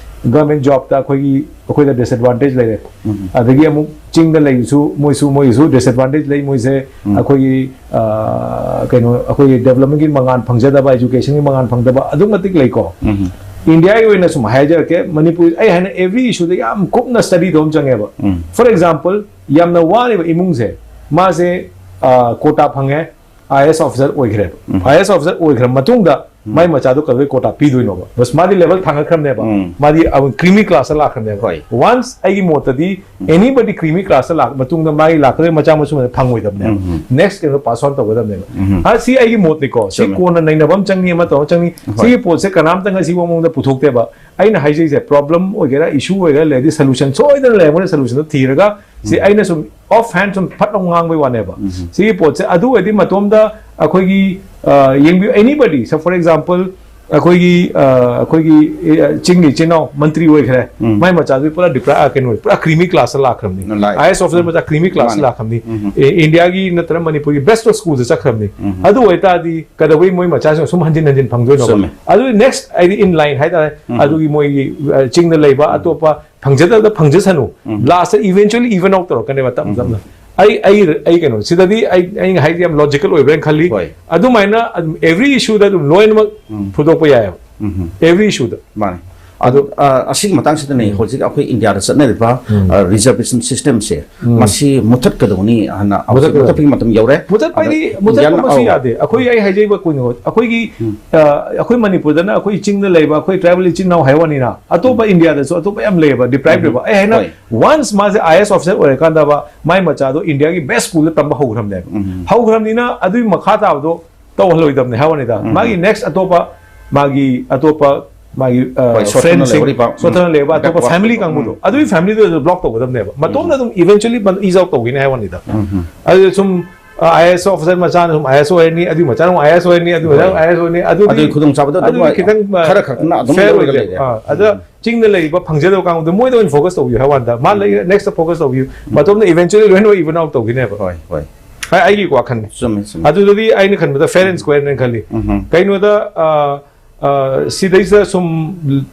ꯒꯚꯔꯟꯃꯦꯟ ꯖꯣꯕꯇ ꯑꯩꯈꯣꯏꯒꯤ, ꯑꯩꯈꯣꯏꯗ ꯗꯤꯁꯑꯦꯗꯚꯥꯟꯇꯦꯖ ꯂꯩꯔꯦ꯫ ꯎꯝ. ꯑꯗꯒꯤ ꯑꯃꯨꯛ ꯆꯤꯡꯗ ꯂꯩꯕꯁꯨ ꯃꯣꯏꯁꯨ, ꯃꯣꯏꯒꯤꯁꯨ ꯗꯤꯁꯑꯦꯗꯚꯥꯟꯇꯦꯖ ꯂꯩ꯫ ꯃꯣꯏꯁꯦ ꯎꯝ. ꯑꯩꯈꯣꯏꯒꯤ, ꯑ, ꯀꯩꯅꯣ, ꯑꯩꯈꯣꯏꯒꯤ ꯗꯦꯕꯂꯞꯃꯦꯟꯒꯤ ꯃꯉꯥꯜ ꯐꯪꯖꯗꯕ, ꯑꯦꯖꯨꯀꯦꯁꯟꯒꯤ ꯃꯉꯥꯜ ꯐꯪꯗꯕ ꯑꯗꯨꯛ ꯃꯇꯤꯛ ꯂꯩꯀꯣ꯫ ꯎꯝ. ꯏꯟꯗꯤꯌꯥꯒꯤ ꯑꯣꯏꯅ ꯁꯨꯝ ꯍꯥꯏꯖꯔꯛꯀꯦ, ꯃꯅꯤꯄꯨꯔ, ꯑꯩ ꯍꯥꯏꯅ ꯑꯦꯚ꯭ꯔꯤ ꯏꯁꯨꯗ ꯌꯥꯝ ꯀꯨꯞꯅ ꯁ꯭ꯇꯗꯤ ꯇꯧꯕ ꯑꯃ ꯆꯪꯉꯦꯕ꯫ ꯎꯝ. ꯐꯣꯔ ꯑꯦꯛꯖꯥꯝꯄꯜ, ꯌꯥꯝꯅ ꯋꯥꯔꯤꯕ ꯏꯃꯨꯡꯁꯦ, ꯃꯥꯁꯦ, ꯑ, ꯀꯣꯇꯥ ꯐꯪꯉꯦ, ꯑꯥꯏ ꯑꯦꯁ ꯑꯣꯐꯤꯁꯔ ꯑꯣꯏꯈ꯭ꯔꯦꯕ꯫ ꯎꯝ. ꯑꯥꯏ ꯑꯦꯁ ꯑꯣꯐꯤꯁꯔ ꯑꯣꯏꯈ꯭ꯔ ꯃꯇꯨꯡꯗ ꯃꯥꯏ ꯃꯆꯥꯗꯣ ꯀꯩꯗꯧꯕꯩ ꯀꯣꯇꯥ ꯄꯤꯗꯣꯏꯅꯣꯕ? ꯕꯁ, ꯃꯥꯗꯤ ꯂꯦꯚꯦꯜ ꯊꯥꯡꯒꯠꯈ꯭ꯔꯕꯅꯦꯕ꯫ ꯎꯝ. ꯃꯥꯗꯤ ꯀ꯭ꯔꯤꯃꯤ ꯀ꯭ꯂꯥꯁꯇ ꯂꯥꯛꯈ꯭ꯔꯕꯅꯦꯕ꯫ ꯍꯣꯏ. ꯋꯥꯟꯁ ꯑꯩꯒꯤ ꯃꯣꯠꯇꯗꯤ, ꯑꯦꯅꯤꯕꯗꯤ ꯀ꯭ꯔꯤꯃꯤ ꯀ꯭ꯂꯥꯁꯇ ꯂꯥꯛꯄ ꯃꯇꯨꯡꯗ ꯃꯥꯒꯤ ꯂꯥꯛꯀꯗꯧꯔꯤꯕ ꯃꯆꯥ ꯃꯁꯨ ꯃꯌꯥꯝꯗꯣ ꯐꯪꯉꯣꯏꯗꯕꯅꯦꯕ꯫ ꯎꯝ. ꯅꯦꯛꯁ ꯀꯩꯅꯣ ꯄꯥꯁ ꯑꯣꯟ ꯇꯧꯒꯗꯕꯅꯦꯕ꯫ ꯎꯝ. ꯑ, ꯁꯤ ꯑꯩꯒꯤ ꯃꯣꯠꯅꯤꯀꯣ꯫ ꯁꯤ ꯆꯨꯝꯃꯦ. ꯀꯣꯟꯅ ꯅꯩꯅꯕ ꯑꯃ ꯆꯪꯉꯤ, ꯑꯃ ꯇꯧꯕ ꯑꯃ ꯆꯪꯉꯤ꯫ ꯍꯣꯏ. ꯁꯤꯒꯤ ꯄꯣꯠꯁꯦ ꯀꯅꯥꯝꯇꯪ ꯑꯁꯤꯒꯤ ꯃꯑꯣꯡꯗ ꯄꯨꯊꯣꯛꯇꯦꯕ꯫ ꯑꯩꯅ ꯍꯥꯏꯖꯩꯁꯦ, ꯄ꯭ꯔꯣꯕ꯭ꯂꯦꯝ ꯑꯣꯏꯒꯦꯔꯥ, ꯏꯁꯨ ꯑꯣꯏꯒꯦꯔꯥ, ꯂꯩꯔꯗꯤ ꯁꯣꯂꯨꯁꯟ ꯁꯣꯏꯗꯅ ꯂꯩꯔꯝꯒꯅꯤ꯫ ꯁꯣꯂꯨꯁꯟꯗꯣ ꯊꯤꯔꯒ, ꯁꯤ ꯑꯩꯅ ꯁꯨꯝ ꯑꯣꯐ ꯍꯦꯟ ꯁꯨꯝ ꯐꯠ ꯂꯥꯎ ꯉꯥꯡꯕꯩ ꯋꯥꯅꯦꯕ꯫ ꯎꯝ. ꯁꯤꯒꯤ ꯄꯣꯠꯁꯦ ꯑꯗꯨ ꯑꯣꯏꯔꯗꯤ ꯃꯇꯣꯝꯗ ꯑꯩꯈꯣꯏꯒꯤ, ꯑ, ꯌꯦꯡꯕꯤꯌꯨ, ꯑꯦꯅꯤꯕꯗꯤ, ꯁ-, ꯐꯣꯔ ꯑꯦꯛꯖꯥꯝꯄꯜ, ꯑꯩꯈꯣꯏꯒꯤ, ꯑ, ꯑꯩꯈꯣꯏꯒꯤ, ꯑ, ꯆꯤꯡꯒꯤ ꯏꯆꯤꯟ ꯏꯅꯥꯎ ꯃꯟꯇ꯭ꯔꯤ ꯑꯣꯏꯈ꯭ꯔꯦ, ꯎꯝ. ꯃꯥꯏ ꯃꯆꯥꯗꯨꯗꯤ ꯄꯨꯔꯥ ꯗꯤꯄ꯭ꯔꯥ-, ꯑ, ꯀꯩꯅꯣ, ꯄꯨꯔꯥ ꯀ꯭ꯔꯤꯃꯤ ꯀ꯭ꯂꯥꯁꯇ ꯂꯥꯛꯈ꯭ꯔꯕꯅꯤ꯫ ꯂꯥꯛꯑꯦ. ꯑꯥꯏ ꯑꯦꯁ ꯑꯣꯐꯤꯁꯔ ꯃꯆꯥ ꯀ꯭ꯔꯤꯃꯤ ꯀ꯭ꯂꯥꯁꯇ ꯃꯥꯅꯦ. ꯂꯥꯛꯈ꯭ꯔꯕꯅꯤ꯫ ꯎꯝ. ꯑꯦ, ꯏꯟꯗꯤꯌꯥꯒꯤ ꯅꯠꯇ꯭ꯔꯒ ꯃꯅꯤꯄꯨꯔꯒꯤ ꯕꯦꯁ ꯑꯣꯐ ꯁ꯭ꯀꯨꯜꯗ ꯆꯠꯈ꯭ꯔꯕꯅꯤ꯫ ꯎꯝ. ꯑꯗꯨ ꯑꯣꯏꯇꯥꯔꯗꯤ ꯀꯩꯗꯧꯕꯩ ꯃꯣꯏ ꯃꯆꯥꯁꯤꯡ ꯁꯨꯝ ꯍꯟꯖꯤꯟ ꯍꯟꯖꯤꯟ ꯐꯪꯗꯣꯏꯅꯣꯕ? ꯆꯨꯝꯃꯦ. ꯑꯗꯨ ꯅꯦꯛꯁ ꯍꯥꯏꯗꯤ ꯏꯟ ꯂꯥꯏꯟ ꯍꯥꯏꯇꯥꯔꯦ, ꯎꯝ. ꯑꯗꯨꯒꯤ ꯃꯣꯏꯒꯤ, ꯑ, ꯆꯤꯡꯗ ꯂꯩꯕ ꯑꯇꯣꯞꯄ ꯐꯪꯖꯗꯕꯗ ꯐꯪꯖꯁꯅꯨ꯫ ꯎꯝ. ꯂꯥꯁꯇ ꯏꯚꯦꯟꯆꯨꯋꯦꯂꯤ ꯏꯚꯟ ꯑꯥꯎꯠ ꯇꯧꯔꯛꯀꯅꯦꯕ ꯇꯞꯅ ꯇꯞꯅ꯫ ꯑꯩ, ꯑꯩ, ꯑꯩ ꯀꯩꯅꯣ, ꯁꯤꯗꯗꯤ ꯑꯩ, ꯑꯩꯅ ꯍꯥꯏꯁꯦ ꯌꯥꯝ ꯂꯣꯖꯤꯀꯦꯜ ꯑꯣꯏꯕ꯭ꯔꯥꯅ ꯈꯜꯂꯤ꯫ ꯍꯣꯏ. ꯑꯗꯨꯃꯥꯏꯅ ꯑꯗꯨꯝ ꯑꯦꯚ꯭ꯔꯤ ꯏꯁꯨꯗ ꯑꯗꯨꯝ ꯂꯣꯏꯅꯃꯛ ꯎꯝ. ꯐꯨꯗꯣꯛꯄ ꯌꯥꯏꯑꯕ꯫ ꯎꯝ. ꯑꯦꯚ꯭ꯔꯤ ꯏꯁꯨꯗ꯫ ꯃꯥꯅꯦ. ꯑꯗꯣ, ꯑ, ꯑꯁꯤꯒꯤ ꯃꯇꯥꯡꯁꯤꯗꯅꯦ, ꯍꯧꯖꯤꯛ ꯑꯩꯈꯣꯏ ꯏꯟꯗꯤꯌꯥꯗ ꯆꯠꯅꯔꯤꯕ, ꯑ, ꯔꯤꯖꯔꯕꯦꯁꯟ ꯁꯤꯁꯇꯦꯝꯁꯦ, ꯃꯁꯤ ꯃꯨꯊꯠꯀꯗꯧꯅꯤ ꯍꯥꯏꯅ ꯍꯧꯖꯤꯛ ꯃꯨꯊꯠꯀꯗꯧꯅꯤ. ꯃꯨꯊꯠꯄꯒꯤ ꯃꯇꯝ ꯌꯧꯔꯦ꯫ ꯃꯨꯊꯠꯄꯗꯤ, ꯑꯗ ꯃꯨꯊꯠꯄꯃꯛꯁꯨ ꯏꯟꯗꯤꯌꯥꯅ, ꯑꯧ. ꯌꯥꯗꯦ꯫ ꯑꯩꯈꯣꯏ, ꯑꯩ ꯍꯥꯏꯖꯩꯕ ꯀꯨꯏꯅ, ꯑꯩꯈꯣꯏꯒꯤ, ꯑ, ꯑꯩꯈꯣꯏ ꯃꯅꯤꯄꯨꯔꯗꯅ ꯑꯩꯈꯣꯏ ꯆꯤꯡꯗ ꯂꯩꯕ ꯑꯩꯈꯣꯏ ꯇ꯭ꯔꯥꯏꯕꯦꯜ ꯏꯆꯤꯟ ꯏꯅꯥꯎ ꯍꯥꯏ ꯋꯥꯅꯤꯅ, ꯑꯇꯣꯞꯄ ꯏꯟꯗꯤꯌꯥꯗꯁꯨ ꯑꯇꯣꯞꯄ ꯌꯥꯝ ꯂꯩꯌꯦꯕ, ꯗꯤꯄ꯭ꯔꯥꯏꯚ ꯑꯣꯏꯕ꯫ ꯑꯩ ꯍꯥꯏꯅ, ꯍꯣꯏ. ꯋꯥꯟꯁ ꯃꯥꯁꯦ ꯑꯥꯏ ꯑꯦꯁ ꯑꯣꯐꯤꯁꯔ ꯑꯣꯏꯔꯀꯥꯟꯗꯕ, ꯃꯥꯏ ꯃꯆꯥꯗꯣ ꯏꯟꯗꯤꯌꯥꯒꯤ ꯕꯦꯁ ꯁ꯭ꯀꯨꯜꯗ ꯇꯝꯕ ꯍꯧꯈ꯭ꯔꯕꯅꯦꯕ꯫ ꯍꯧꯈ꯭ꯔꯕꯅꯤꯅ ꯑꯗꯨꯒꯤ ꯃꯈꯥ ꯇꯥꯕꯗꯣ ꯇꯧꯍꯜꯂꯣꯏꯗꯕꯅꯦ ꯍꯥꯏ ꯋꯥꯅꯤꯗ꯫ ꯃꯥꯒꯤ ꯅꯦꯛꯁ ꯑꯇꯣꯞꯄ, ꯃꯥꯒꯤ ꯑꯇꯣꯞꯄ, ꯃꯥꯒꯤ, ꯑ, ꯍꯣꯏ, ꯁꯣꯠꯊꯅ ꯐ꯭ꯔꯦꯟꯁꯤꯡ, ꯂꯩꯍꯧꯔꯤꯕ, ꯎꯝ, ꯁꯣꯠꯊꯅ ꯂꯩꯍꯧꯕ ꯑꯇꯣꯞꯄ backward ꯐꯦꯃꯤꯂꯤ ꯑꯣꯏꯕ, ꯀꯥꯡꯕꯨꯗꯣ, ꯎꯝ. ꯑꯗꯨꯒꯤ ꯐꯦꯃꯤꯂꯤꯗꯨꯗꯁꯨ ꯕ꯭ꯂꯣꯛ ꯇꯧꯒꯗꯕꯅꯦꯕ꯫ ꯃꯇꯣꯝꯗ ꯑꯗꯨꯝ ꯏꯚꯦꯟꯆꯨꯋꯦꯂꯤ ꯏꯖ ꯑꯥꯎꯠ ꯇꯧꯈꯤꯅꯤ ꯍꯥꯏ ꯋꯥꯅꯤꯗ꯫ ꯎꯝ. ꯑꯗꯨ ꯁꯨꯝ ꯑꯥꯏ ꯑꯦꯁ ꯑꯣꯐꯤꯁꯔ ꯃꯆꯥꯅ ꯁꯨꯝ ꯑꯥꯏ ꯑꯦꯁ ꯑꯣꯏꯔꯅꯤ, ꯑꯗꯨꯒꯤ ꯃꯆꯥꯅ ꯑꯃꯨꯛ ꯑꯥꯏ ꯑꯦꯁ ꯑꯣꯏꯔꯅꯤ, ꯑꯗꯨꯒꯤ ꯃꯆꯥꯅ ꯑꯃꯨꯛ ꯑꯥꯏ ꯑꯦꯁ ꯑꯣꯏꯔꯅꯤ, ꯑꯗꯨꯗꯤ ꯑꯗꯨꯒꯤ ꯈꯨꯗꯣꯡꯆꯥꯕꯗꯣ ꯑꯗꯨꯝ ꯑꯗꯨꯗꯤ ꯈꯤꯇꯪ ꯈꯔ ꯈꯛꯇꯅ ꯑꯗꯨꯝ ꯐꯦꯌꯔ ꯂꯧꯔꯒ ꯑꯣꯏꯗꯦ꯫ ꯂꯩꯔꯦ꯫ ꯑꯥ, ꯑꯗ ꯆꯤꯡꯗ ꯂꯩꯔꯤꯕ ꯐꯪꯖꯗꯕ ꯀꯥꯡꯕꯨꯗꯣ ꯃꯣꯏꯗ ꯑꯣꯏꯅ ꯐꯣꯀꯁ ꯇꯧꯕꯤꯌꯨ ꯍꯥꯏꯕ ꯋꯥꯅꯤꯗ, ꯃꯥ ꯂꯩ ꯅꯦꯛꯁꯇ ꯐꯣꯀꯁ ꯇꯧꯕꯤꯌꯨ, ꯃꯇꯣꯝꯗ ꯏꯚꯦꯟꯆꯨꯋꯦꯂꯤ ꯂꯣꯏꯅ ꯏꯚꯟ ꯑꯥꯎꯠ ꯇꯧꯈꯤꯅꯦꯕ꯫ ꯍꯣꯏ ꯍꯣꯏ ꯑꯩ- ꯑꯩꯒꯤ ꯋꯥꯈꯜꯅꯤ꯫ ꯆꯨꯝꯃꯦ ꯆꯨꯝꯃꯦ ꯑꯗꯨꯗꯗꯤ ꯑꯩꯅ ꯈꯟꯕꯗ ꯐꯦꯌꯔ ꯑꯦꯟ ꯁ꯭ꯀ꯭ꯋꯦꯔꯅ ꯈꯜꯂꯤ꯫ ꯎꯝ ꯀꯩꯅꯣꯗ ꯑ, ꯑ, ꯁꯤꯗꯩꯁꯤꯗ ꯁꯨꯝ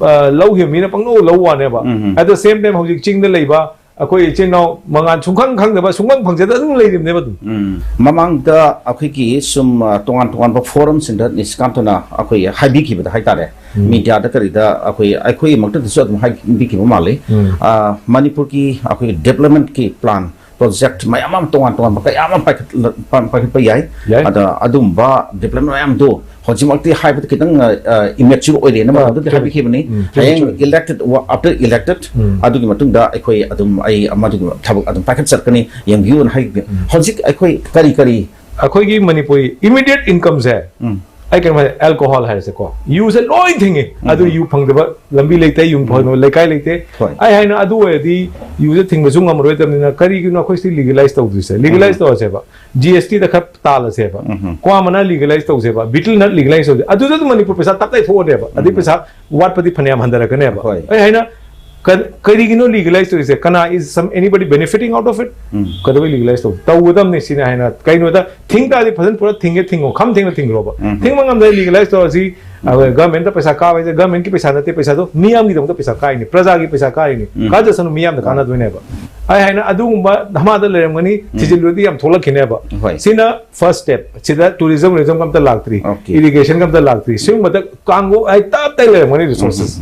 ꯑ, ꯂꯧꯈꯤꯕ ꯃꯤꯅ ꯄꯪꯂꯧ ꯂꯧ ꯋꯥꯅꯦꯕ꯫ ꯎꯝ. ꯑꯦꯠ ꯗ ꯁꯦꯝ ꯇꯥꯏꯝ ꯍꯧꯖꯤꯛ ꯆꯤꯡꯗ ꯂꯩꯕ ꯑꯩꯈꯣꯏ ꯏꯆꯤꯟ ꯏꯅꯥꯎ ꯃꯉꯥꯜ ꯁꯨꯡꯈꯪ ꯈꯪꯗꯕ, ꯁꯨꯡꯐꯪ ꯐꯪꯖꯗ ꯑꯗꯨꯝ ꯂꯩꯔꯤꯕꯅꯦꯕ ꯑꯗꯨꯝ꯫ ꯎꯝ. ꯃꯃꯥꯡꯗ ꯑꯩꯈꯣꯏꯒꯤ ꯁꯨꯝ ꯑ, ꯇꯣꯉꯥꯟ ꯇꯣꯉꯥꯟꯕ ꯐꯣꯔꯝꯁꯤꯡꯗ ꯅꯤꯁꯤꯀꯥꯟꯇꯅ ꯑꯩꯈꯣꯏ ꯍꯥꯏꯕꯤꯈꯤꯕꯗ ꯍꯥꯏꯇꯥꯔꯦ, ꯃꯤꯗꯤꯌꯥꯗ ꯀꯔꯤꯗ ꯑꯩꯈꯣꯏ ꯑꯩꯈꯣꯏꯃꯛꯇꯗꯁꯨ ꯑꯗꯨꯝ ꯍꯥꯏꯕꯤꯈꯤꯕ ꯃꯥꯜꯂꯤ꯫ ꯎꯝ. ꯑ, ꯃꯅꯤꯄꯨꯔꯒꯤ ꯑꯩꯈꯣꯏꯒꯤ ꯗꯦꯕꯂꯞꯃꯦꯟꯠꯀꯤ ꯄ꯭ꯂꯥꯟ ꯄ꯭ꯔꯣꯖꯦꯛ ꯃꯌꯥꯝ ꯑꯃ ꯇꯣꯉꯥꯟ ꯇꯣꯉꯥꯟꯕ ꯀꯌꯥ ꯑꯃ ꯄꯥꯏꯈꯠ- ꯄꯥꯏꯈꯠꯄ ꯌꯥꯏ꯫ ꯌꯥꯏ꯫ ꯑꯗ ꯑꯗꯨꯒꯨꯝꯕ ꯗꯦꯕꯂꯞꯃꯦꯟ ꯃꯌꯥꯝꯗꯣ ꯍꯧꯖꯤꯛꯃꯛꯇꯤ ꯍꯥꯏꯕꯗ ꯈꯤꯇꯪ ꯏꯃꯦꯆꯨꯔ ꯑꯣꯏꯔꯦꯅ ꯑꯥ, ꯃꯇꯝꯗꯨꯗꯤ ꯆꯨꯝꯃꯦ꯫ ꯍꯥꯏꯕꯤꯈꯤꯕꯅꯤ꯫ ꯎꯝ, ꯍꯌꯦꯡ ꯆꯨꯝꯃꯦ, ꯆꯨꯝꯃꯦ꯫ ꯏꯂꯦꯛꯇꯦꯠ ꯑꯥꯐꯇꯔ ꯏꯂꯦꯛꯇꯦꯠ ꯎꯝ. ꯑꯗꯨꯒꯤ ꯃꯇꯨꯡꯗ ꯑꯩꯈꯣꯏ ꯑꯗꯨꯝ ꯑꯩ ꯃꯗꯨꯒꯤ ꯊꯕꯛ ꯑꯗꯨꯝ ꯄꯥꯏꯈꯠꯆꯔꯛꯀꯅꯤ, ꯌꯦꯡꯕꯤꯌꯨꯅ ꯍꯥꯏꯈꯤꯕꯅꯤ꯫ ꯍꯧꯖꯤꯛ ꯑꯩꯈꯣꯏ ꯀꯔꯤ ꯀꯔꯤ ꯑꯩꯈꯣꯏꯒꯤ ꯃꯅꯤꯄꯨꯔꯤ ꯏꯃꯤꯗꯤꯌꯦꯠ ꯏꯟꯀꯝꯁꯦ ꯎꯝ. ꯑꯩ ꯀꯩꯅꯣ ꯍꯥꯏ, ꯑꯦꯜꯀꯣꯍꯣꯜ ꯍꯥꯏꯔꯁꯦꯀꯣ, ꯌꯨꯁꯦ ꯂꯣꯏ ꯊꯤꯡꯉꯤ꯫ ꯑꯗꯨ ꯌꯨ ꯐꯪꯗꯕ ꯂꯝꯕꯤ ꯂꯩꯇꯦ, ꯌꯨ ꯐꯪꯗꯕ ꯂꯩꯀꯥꯏ ꯂꯩꯇꯦ꯫ ꯍꯣꯏ. ꯑꯩ ꯍꯥꯏꯅ ꯑꯗꯨ ꯑꯣꯏꯔꯗꯤ ꯌꯨꯁꯦ ꯊꯤꯡꯕꯁꯨ ꯉꯝꯃꯔꯣꯏꯗꯕꯅꯤꯅ ꯀꯔꯤꯒꯤꯅꯣ ꯑꯩꯈꯣꯏ ꯁꯤ ꯂꯤꯒꯦꯂꯥꯏꯁ ꯇꯧꯗ꯭ꯔꯤꯁꯦ? ꯂꯤꯒꯦꯂꯥꯏꯁ ꯇꯧꯔꯁꯦꯕ, ꯖꯤ ꯑꯦꯁ ꯇꯤꯗ ꯈꯔ ꯇꯥꯜꯂꯁꯦꯕ, ꯎꯝ. ꯀ꯭ꯋꯥ ꯃꯅꯥ ꯂꯤꯒꯦꯂꯥꯏꯁ ꯇꯧꯁꯦꯕ, ꯕꯤꯇꯜ ꯅꯠ ꯂꯤꯒꯦꯂꯥꯏꯁ ꯇꯧꯁꯦ, ꯑꯗꯨꯗ ꯑꯗꯨꯝ ꯃꯅꯤꯄꯨꯔ ꯄꯩꯁꯥ ꯇꯞꯇꯥꯏ ꯊꯣꯛꯑꯅꯦꯕ, ꯑꯗꯩ ꯄꯩꯁꯥ ꯋꯥꯠꯄꯗꯤ ꯐꯅꯌꯥꯝ ꯍꯟꯊꯔꯛꯀꯅꯦꯕ꯫ ꯍꯣꯏ. ꯑꯩ ꯍꯥꯏꯅ ꯀ- ꯀꯔꯤꯒꯤꯅꯣ ꯂꯤꯒꯦꯂꯥꯏꯁ ꯇꯧꯔꯤꯁꯦ? ꯀꯅꯥ is some anybody benefiting out of it? ꯎꯝ. ꯀꯩꯗꯧꯕꯩ ꯂꯤꯒꯦꯂꯥꯏꯁ ꯇꯧ ꯇꯧꯒꯗꯕꯅꯤ ꯁꯤꯅꯤ ꯍꯥꯏꯅ꯫ ꯀꯩꯅꯣꯗ ꯊꯤꯡ ꯇꯥꯔꯗꯤ ꯐꯖꯅ ꯄꯨꯔꯥ ꯊꯤꯡꯒꯦ ꯊꯤꯡꯉꯣ, ꯈꯝ ꯊꯦꯡꯅ ꯊꯤꯡꯈ꯭ꯔꯣꯕ꯫ ꯎꯝ. ꯊꯤꯡꯕ ꯉꯝꯗ꯭ꯔꯦ, ꯂꯤꯒꯦꯂꯥꯏꯁ ꯇꯧꯔꯁꯤ꯫ ꯒꯚꯔꯟꯃꯦꯟꯠꯇ ꯄꯩꯁꯥ ꯀꯥꯕ ꯍꯥꯏꯁꯦ ꯒꯚꯔꯟꯃꯦꯟꯠꯀꯤ ꯄꯩꯁꯥ ꯅꯠꯇꯦ, ꯄꯩꯁꯥꯗꯣ ꯃꯤꯌꯥꯝꯒꯤꯗꯃꯛꯇ ꯄꯩꯁꯥ ꯀꯥꯏꯅꯤ, ꯄ꯭ꯔꯖꯥꯒꯤ ꯄꯩꯁꯥ ꯀꯥꯏꯅꯤ꯫ ꯎꯝ. ꯀꯥꯖꯁꯅꯨ, ꯃꯤꯌꯥꯝꯗ ꯀꯥꯟꯅꯗꯣꯏꯅꯦꯕ꯫ ꯑꯩ ꯍꯥꯏꯅ ꯑꯗꯨꯒꯨꯝꯕ ꯙꯃꯥꯗ ꯂꯩꯔꯝꯒꯅꯤ, ꯊꯤꯖꯤꯜꯂꯨꯔꯗꯤ ꯌꯥꯝ ꯊꯣꯛꯂꯛꯈꯤꯅꯦꯕ꯫ ꯍꯣꯏ. ꯁꯤꯅ ꯐꯥꯔꯁ ꯁ꯭ꯇꯦꯞ꯫ ꯁꯤꯗ ꯇꯨꯔꯤꯖꯝ ꯋꯤꯖꯝ ꯑꯝꯇ ꯂꯥꯛꯇ꯭ꯔꯤ, Okay. ꯏꯔꯤꯒꯦꯁꯟ ꯑꯝꯇ ꯂꯥꯛꯇ꯭ꯔꯤ꯫ ꯁꯤꯒꯨꯝꯕꯗ ꯀꯥꯡꯕꯨ ꯍꯥꯏ ꯇꯞ ꯇꯥꯏ ꯂꯩꯔꯝꯒꯅꯤ ꯔꯤꯁꯣꯔꯁꯦꯁ꯫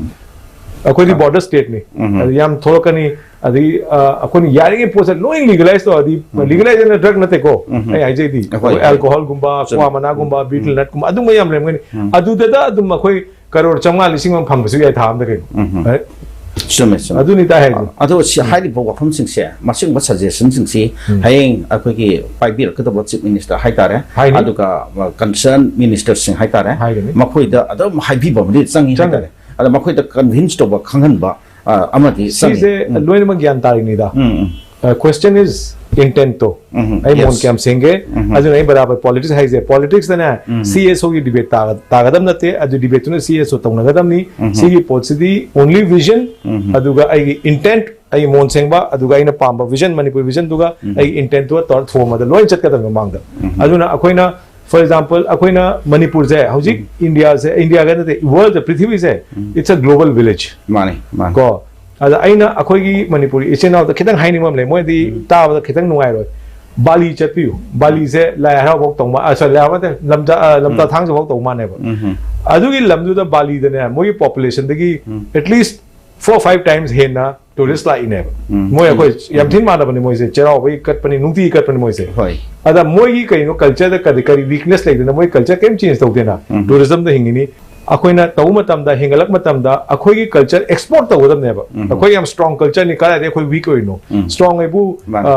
ꯑꯩꯈꯣꯏꯗꯤ ꯕꯣꯔꯗꯔ ꯁ꯭ꯇꯦꯠꯅꯤ꯫ ꯎꯝ. ꯑꯗ ꯌꯥꯝ ꯊꯣꯛꯂꯛꯀꯅꯤ꯫ ꯑꯗꯒꯤ ꯑ, ꯑꯩꯈꯣꯏꯅ ꯌꯥꯔꯤꯉꯩ ꯄꯣꯠꯁꯦ ꯂꯣꯏ ꯂꯤꯒꯦꯂꯥꯏꯁ ꯇꯧꯔꯗꯤ, ꯂꯤꯒꯦꯂꯥꯏꯖꯦꯁꯟ ꯗ꯭ꯔꯒ ꯅꯠꯇꯦꯀꯣ, ꯎꯝ. ꯑꯩ ꯍꯥꯏꯖꯩꯗꯤ ꯍꯣꯏ, ꯍꯣꯏ. ꯑꯦꯜꯀꯣꯍꯣꯜꯒꯨꯝꯕ, ꯆꯨꯝꯃꯤ. ꯀ꯭ꯋꯥ ꯃꯅꯥꯒꯨꯝꯕ, ꯕꯤꯇꯜ ꯅꯠꯀꯨꯝꯕ, ꯑꯗꯨꯝꯕ ꯌꯥꯝ ꯂꯩꯔꯝꯒꯅꯤ꯫ ꯎꯝ. ꯑꯗꯨꯗꯗ ꯑꯗꯨꯝ ꯑꯩꯈꯣꯏ ꯀꯔꯣꯔ ꯆꯥꯝꯃꯉꯥ ꯂꯤꯁꯤꯡ ꯑꯃ ꯐꯪꯕꯁꯨ ꯌꯥꯏ ꯊꯥ ꯑꯃꯗ ꯀꯩꯅꯣ꯫ ꯎꯝ. ꯑꯦ? ꯆꯨꯝꯃꯦ ꯆꯨꯝꯃꯦ꯫ ꯑꯗꯨꯅꯤ ꯇꯥꯏ ꯍꯥꯏꯁꯦ꯫ ꯑꯗꯣ ꯁꯤ ꯍꯥꯏꯔꯤꯕ ꯋꯥꯐꯝꯁꯤꯡꯁꯦ, ꯃꯁꯤꯒꯨꯝꯕ ꯁꯖꯦꯁꯟꯁꯤꯡꯁꯤ ꯍꯌꯦꯡ ꯑꯩꯈꯣꯏꯒꯤ ꯄꯥꯏꯕꯤꯔꯛꯀꯗꯕ ꯆꯤꯐ ꯃꯤꯅꯤꯁꯇꯔ ꯍꯥꯏꯇꯥꯔꯦ, ꯍꯥꯏꯅꯤ꯫ ꯑꯗꯨꯒ ꯀꯟꯁꯔꯟ ꯃꯤꯅꯤꯁꯇꯔꯁꯤꯡ ꯍꯥꯏꯇꯥꯔꯦ, ꯍꯥꯏꯒꯅꯤ꯫ ꯃꯈꯣꯏꯗ ꯑꯗꯨꯝ ꯍꯥꯏꯕꯤꯕ ꯑꯃꯗꯤ ꯆꯪꯉꯤ ꯆꯪꯒꯅꯤ꯫ ꯍꯥꯏꯇꯥꯔꯦ꯫ ꯑꯗ ꯃꯈꯣꯏꯗ ꯀꯟꯚꯤꯟꯁ ꯇꯧꯕ, ꯈꯪꯍꯟꯕ ꯑ, ꯑꯃꯗꯤ ꯆꯪꯉꯤ꯫ ꯁꯤꯁꯦ ꯎꯝ. ꯂꯣꯏꯅꯃꯛ ꯒ꯭ꯌꯥꯟ ꯇꯥꯔꯤꯅꯤꯗ꯫ ꯎꯝ, ꯎꯝ. Question is intent ꯇꯣ, ꯎꯝ, ꯑꯩ ꯃꯣꯟ yes. ꯀꯌꯥꯝ ꯁꯦꯡꯒꯦ? ꯎꯝ. ꯑꯗꯨꯅ ꯑꯩ ꯕꯔꯥꯕꯔ politics ꯍꯥꯏꯁꯦ, politics ꯇꯅꯦ ꯎꯝ. C S O ꯒꯤ debate ꯇꯥꯒꯗꯕ ꯅꯠꯇꯦ, ꯑꯗꯨ debate ꯇꯨꯅ C S O ꯇꯧꯅꯒꯗꯕꯅꯤ꯫ ꯎꯝ. ꯁꯤꯒꯤ ꯄꯣꯠꯁꯤꯗꯤ only vision, ꯎꯝ. ꯑꯗꯨꯒ ꯑꯩꯒꯤ intent, ꯑꯩ ꯃꯣꯟ ꯁꯦꯡꯕ, ꯑꯗꯨꯒ ꯑꯩꯅ ꯄꯥꯝꯕ vision, ꯃꯅꯤꯄꯨꯔ vision ꯗꯨꯒ ꯎꯝ. ꯑꯩꯒꯤ intent ꯇꯨꯒ ꯇꯧꯔ ꯊꯣꯡꯕꯗ ꯂꯣꯏ ꯆꯠꯀꯗꯕꯅꯤ ꯃꯃꯥꯡꯗ꯫ ꯎꯝ. ꯑꯗꯨꯅ ꯑꯩꯈꯣꯏꯅ, for example, ꯑꯩꯈꯣꯏꯅ ꯃꯅꯤꯄꯨꯔꯁꯦ ꯍꯧꯖꯤꯛ India ꯁꯦ, India ꯒ ꯅꯠꯇꯦ, world ꯄ꯭ꯔꯤꯊꯤꯕꯤꯁꯦ, it's a global village꯫ ꯃꯥꯅꯤ, ꯃꯥꯅꯤ꯫ ꯀꯣ, ꯑꯗ ꯑꯩꯅ ꯑꯩꯈꯣꯏꯒꯤ ꯃꯅꯤꯄꯨꯔꯤ ꯏꯆꯤꯟ ꯏꯅꯥꯎꯗ ꯈꯤꯇꯪ ꯍꯥꯏꯅꯤꯡꯕ ꯑꯃ ꯂꯩ, ꯃꯣꯏꯗꯤ ꯇꯥꯕꯗ ꯈꯤꯇꯪ ꯅꯨꯡꯉꯥꯏꯔꯣꯏ꯫ ꯕꯥꯂꯤ ꯆꯠꯄꯤꯌꯨ, ꯕꯥꯂꯤꯁꯦ ꯂꯥꯏ ꯍꯔꯥꯎꯕ ꯇꯧ ꯃꯥ-, ꯑ, sorry, ꯂꯥꯏ ꯍꯔꯥꯎꯕ ꯅꯠꯇꯦ, ꯂꯝꯇꯥ, ꯑ, ꯂꯝꯇꯥ ꯊꯥꯡꯖ ꯐꯥꯎ ꯇꯧ ꯃꯥꯅꯦꯕ꯫ ꯎꯝ. ꯑꯗꯨꯒꯤ ꯂꯝꯗꯨꯗ ꯕꯥꯂꯤꯗꯅꯦ, ꯃꯣꯏꯒꯤ population ꯗꯒꯤ at least four five times ꯍꯦꯟꯅ tourist ꯂꯥꯛꯏꯅꯦꯕ꯫ ꯎꯝ. ꯃꯣꯏ ꯑꯩꯈꯣꯏ ꯌꯥꯝ ꯊꯤꯅ ꯃꯥꯟꯅꯕꯅꯤ ꯃꯣꯏꯁꯦ, ꯆꯩꯔꯥꯎꯕꯒꯤ ꯀꯠꯄꯅꯤ, ꯅꯨꯡꯇꯤꯒꯤ ꯀꯠꯄꯅꯤ ꯃꯣꯏꯁꯦ꯫ ꯍꯣꯏ꯫ ꯑꯗ ꯃꯣꯏꯒꯤ ꯀꯩꯅꯣ culture ꯗ ꯀꯔꯤ, ꯀꯔꯤ weakness ꯂꯩꯗꯅ, ꯃꯣꯏ culture ꯀꯩꯝ change ꯇꯧꯗꯦꯅ, ꯎꯝ. Tourism ꯗ ꯍꯤꯡꯉꯤꯅꯤ꯫ ꯑꯩꯈꯣꯏꯅ ꯇꯧꯕ ꯃꯇꯝꯗ, ꯍꯦꯟꯒꯠꯂꯛꯄ ꯃꯇꯝꯗ ꯑꯩꯈꯣꯏꯒꯤ culture export ꯇꯧꯒꯗꯕꯅꯦꯕ꯫ ꯎꯝ. ꯑꯩꯈꯣꯏ ꯌꯥꯝ strong culture ꯅꯤ, ꯀꯗꯥꯏꯗꯒꯤ ꯑꯩꯈꯣꯏ weak ꯑꯣꯏꯔꯤꯅꯣ? ꯎꯝ. Strong ꯍꯥꯏꯕꯨ, ꯃꯥꯅꯦ. ꯑ,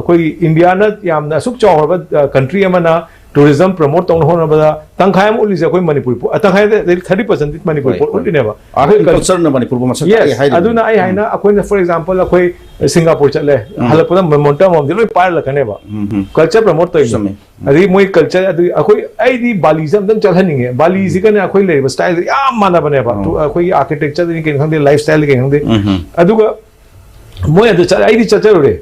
ꯑꯩꯈꯣꯏꯒꯤ India ꯅ ꯌꯥꯝꯅ ꯑꯁꯨꯛ ꯆꯥꯎꯈ꯭ꯔꯕ, ꯑ, country ꯑꯃꯅ tourism promote ꯇꯧꯅꯕ ꯍꯣꯠꯅꯕꯗ ꯇꯪꯈꯥꯏ ꯑꯃ ꯎꯠꯂꯤꯁꯦ ꯑꯩꯈꯣꯏ ꯃꯅꯤꯄꯨꯔ ꯄꯣꯠ, ꯑ, ꯇꯪꯈꯥꯏ ꯅꯠꯇꯦ, thirty percent ꯗꯤ ꯃꯅꯤꯄꯨꯔ ꯍꯣꯏ, ꯄꯣꯠ ꯍꯣꯏ. ꯎꯠꯂꯤꯅꯦꯕ꯫ Art ꯑꯩꯈꯣꯏ and cul- culture ꯅ ꯃꯅꯤꯄꯨꯔꯕꯨ ꯃꯁꯛ ꯇꯥꯛꯑꯦ Yes, ꯍꯥꯏꯗꯨꯅꯤ꯫ ꯑꯗꯨꯅ ꯑꯩ ꯍꯥꯏꯅ, ꯑꯩꯈꯣꯏꯅ, for example, ꯑꯩꯈꯣꯏ ꯁꯤꯡꯒꯥꯄꯨꯔ ꯆꯠꯂꯦ, ꯍꯜꯂꯛꯄꯗ memento ꯑꯃꯃꯝꯗꯤ ꯂꯣꯏ ꯄꯥꯏꯔ ꯂꯥꯛꯀꯅꯦꯕ꯫ ꯎꯝ. Culture promote ꯇꯧꯔꯤꯅꯦ꯫ ꯆꯨꯝꯃꯦ. ꯑꯗꯒꯤ ꯃꯣꯏ culture, ꯑꯗꯨ ꯑꯩꯈꯣꯏ, ꯑꯩꯗꯤ ꯕꯥꯂꯤꯁꯦ ꯑꯝꯇꯪ ꯆꯠꯍꯟꯅꯤꯡꯉꯦ꯫ ꯕꯥꯂꯤꯁꯤꯒꯅꯦ ꯑꯩꯈꯣꯏ ꯂꯩꯔꯤꯕ style ꯁꯦ ꯌꯥꯝ ꯃꯥꯟꯅꯕꯅꯦꯕ꯫ ꯑꯣ. ꯇꯨ-, ꯑꯩꯈꯣꯏꯒꯤ architecture ꯗꯅꯤ ꯀꯩꯅꯣ ꯈꯪꯗꯦ, lifestyle ꯗꯅꯤ ꯀꯩꯅꯣ ꯈꯪꯗꯦ꯫ ꯎꯝ. ꯑꯗꯨꯒ ꯃꯣꯏ ꯑꯗꯨ ꯆꯠ-, ꯑꯩꯗꯤ ꯆꯠꯆꯔꯨꯔꯦ꯫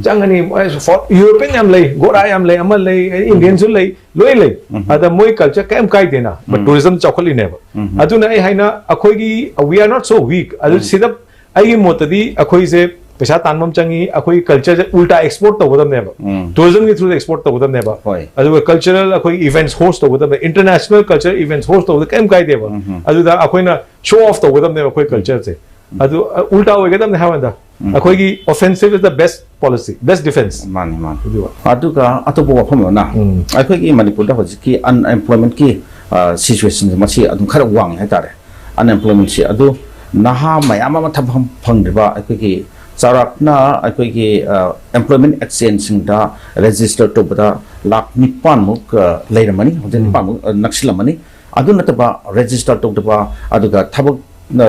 ꯆꯪꯉꯅꯤ, ꯃꯣꯏ for-, European ꯌꯥꯝ ꯂꯩ, ꯒꯣꯔꯥ ꯌꯥꯝ ꯂꯩ, ꯑꯃ ꯂꯩ, Indian ꯁꯨ ꯂꯩ, ꯂꯣꯏ ꯂꯩ꯫ ꯑꯗ ꯃꯣꯏ culture ꯀꯩꯝ ꯀꯥꯏꯗꯦꯅ, but tourism ꯆꯥꯎꯈꯠꯂꯤꯅꯦꯕ꯫ ꯑꯗꯨꯅ ꯑꯩ ꯍꯥꯏꯅ, ꯑꯩꯈꯣꯏꯒꯤ, we are not so weak꯫ ꯑꯗꯨ ꯁꯤꯗ ꯑꯩꯒꯤ ꯃꯣꯠꯇꯗꯤ ꯑꯩꯈꯣꯏꯁꯦ ꯄꯩꯁꯥ ꯇꯥꯟꯕ ꯑꯃ ꯆꯪꯉꯤ, ꯑꯩꯈꯣꯏꯒꯤ culture ꯁꯦ ꯎꯜꯇꯥ export ꯇꯧꯒꯗꯕꯅꯦꯕ꯫ ꯎꯝ. Tourism ꯒꯤ through ꯗ export ꯇꯧꯒꯗꯕꯅꯦꯕ꯫ ꯍꯣꯏ. ꯑꯗꯨꯒ cultural ꯑꯩꯈꯣꯏ events host ꯇꯧꯒꯗꯕꯅꯦ, international cultural events host ꯇꯧꯕꯗ ꯀꯩꯝ ꯀꯥꯏꯗꯦꯕ꯫ ꯑꯗꯨꯗ ꯑꯩꯈꯣꯏꯅ show off ꯇꯧꯒꯗꯕꯅꯦꯕ ꯑꯩꯈꯣꯏ culture ꯁꯦ꯫ ꯑꯗꯨ, ꯑ, ꯎꯜꯇꯥ ꯑꯣꯏꯒꯗꯕꯅꯦ ꯍꯥꯏꯕꯗ, ꯑꯩꯈꯣꯏꯒꯤ offensive is the best policy, best defense꯫ ꯃꯥꯅꯤ, ꯃꯥꯅꯤ꯫ ꯑꯗꯨꯒ ꯑꯗꯨꯒ ꯑꯇꯣꯞꯄ ꯋꯥꯐꯝ ꯑꯃꯅ, ꯎꯝ. ꯑꯩꯈꯣꯏꯒꯤ ꯃꯅꯤꯄꯨꯔꯗ ꯍꯧꯖꯤꯛꯀꯤ unemployment ꯀꯤ, ꯑ, situation ꯁꯦ ꯃꯁꯤ ꯑꯗꯨꯝ ꯈꯔ ꯋꯥꯡꯉꯤ ꯍꯥꯏꯇꯥꯔꯦ꯫ Unemployment ꯁꯤ ꯑꯗꯨ ꯅꯍꯥ ꯃꯌꯥꯝ ꯑꯃ ꯊꯕꯛ ꯐꯪꯗ꯭ꯔꯤꯕ, ꯑꯩꯈꯣꯏꯒꯤ ꯆꯥꯎꯔꯥꯛꯅ ꯑꯩꯈꯣꯏꯒꯤ, ꯑ, employment exchange ꯁꯤꯡꯗ register ꯇꯧꯕꯗ ꯂꯥꯈ ꯅꯤꯄꯥꯟꯃꯨꯛ, ꯑ, ꯂꯩꯔꯝꯃꯅꯤ, ꯍꯧꯖꯤꯛ ꯅꯤꯄꯥꯟꯃꯨꯛ, ꯑ, ꯅꯛꯁꯤꯜꯂꯝꯃꯅꯤ꯫ ꯑꯗꯨ ꯅꯠꯇꯕ register ꯇꯧꯗꯕ, ꯑꯗꯨꯒ ꯊꯕꯛ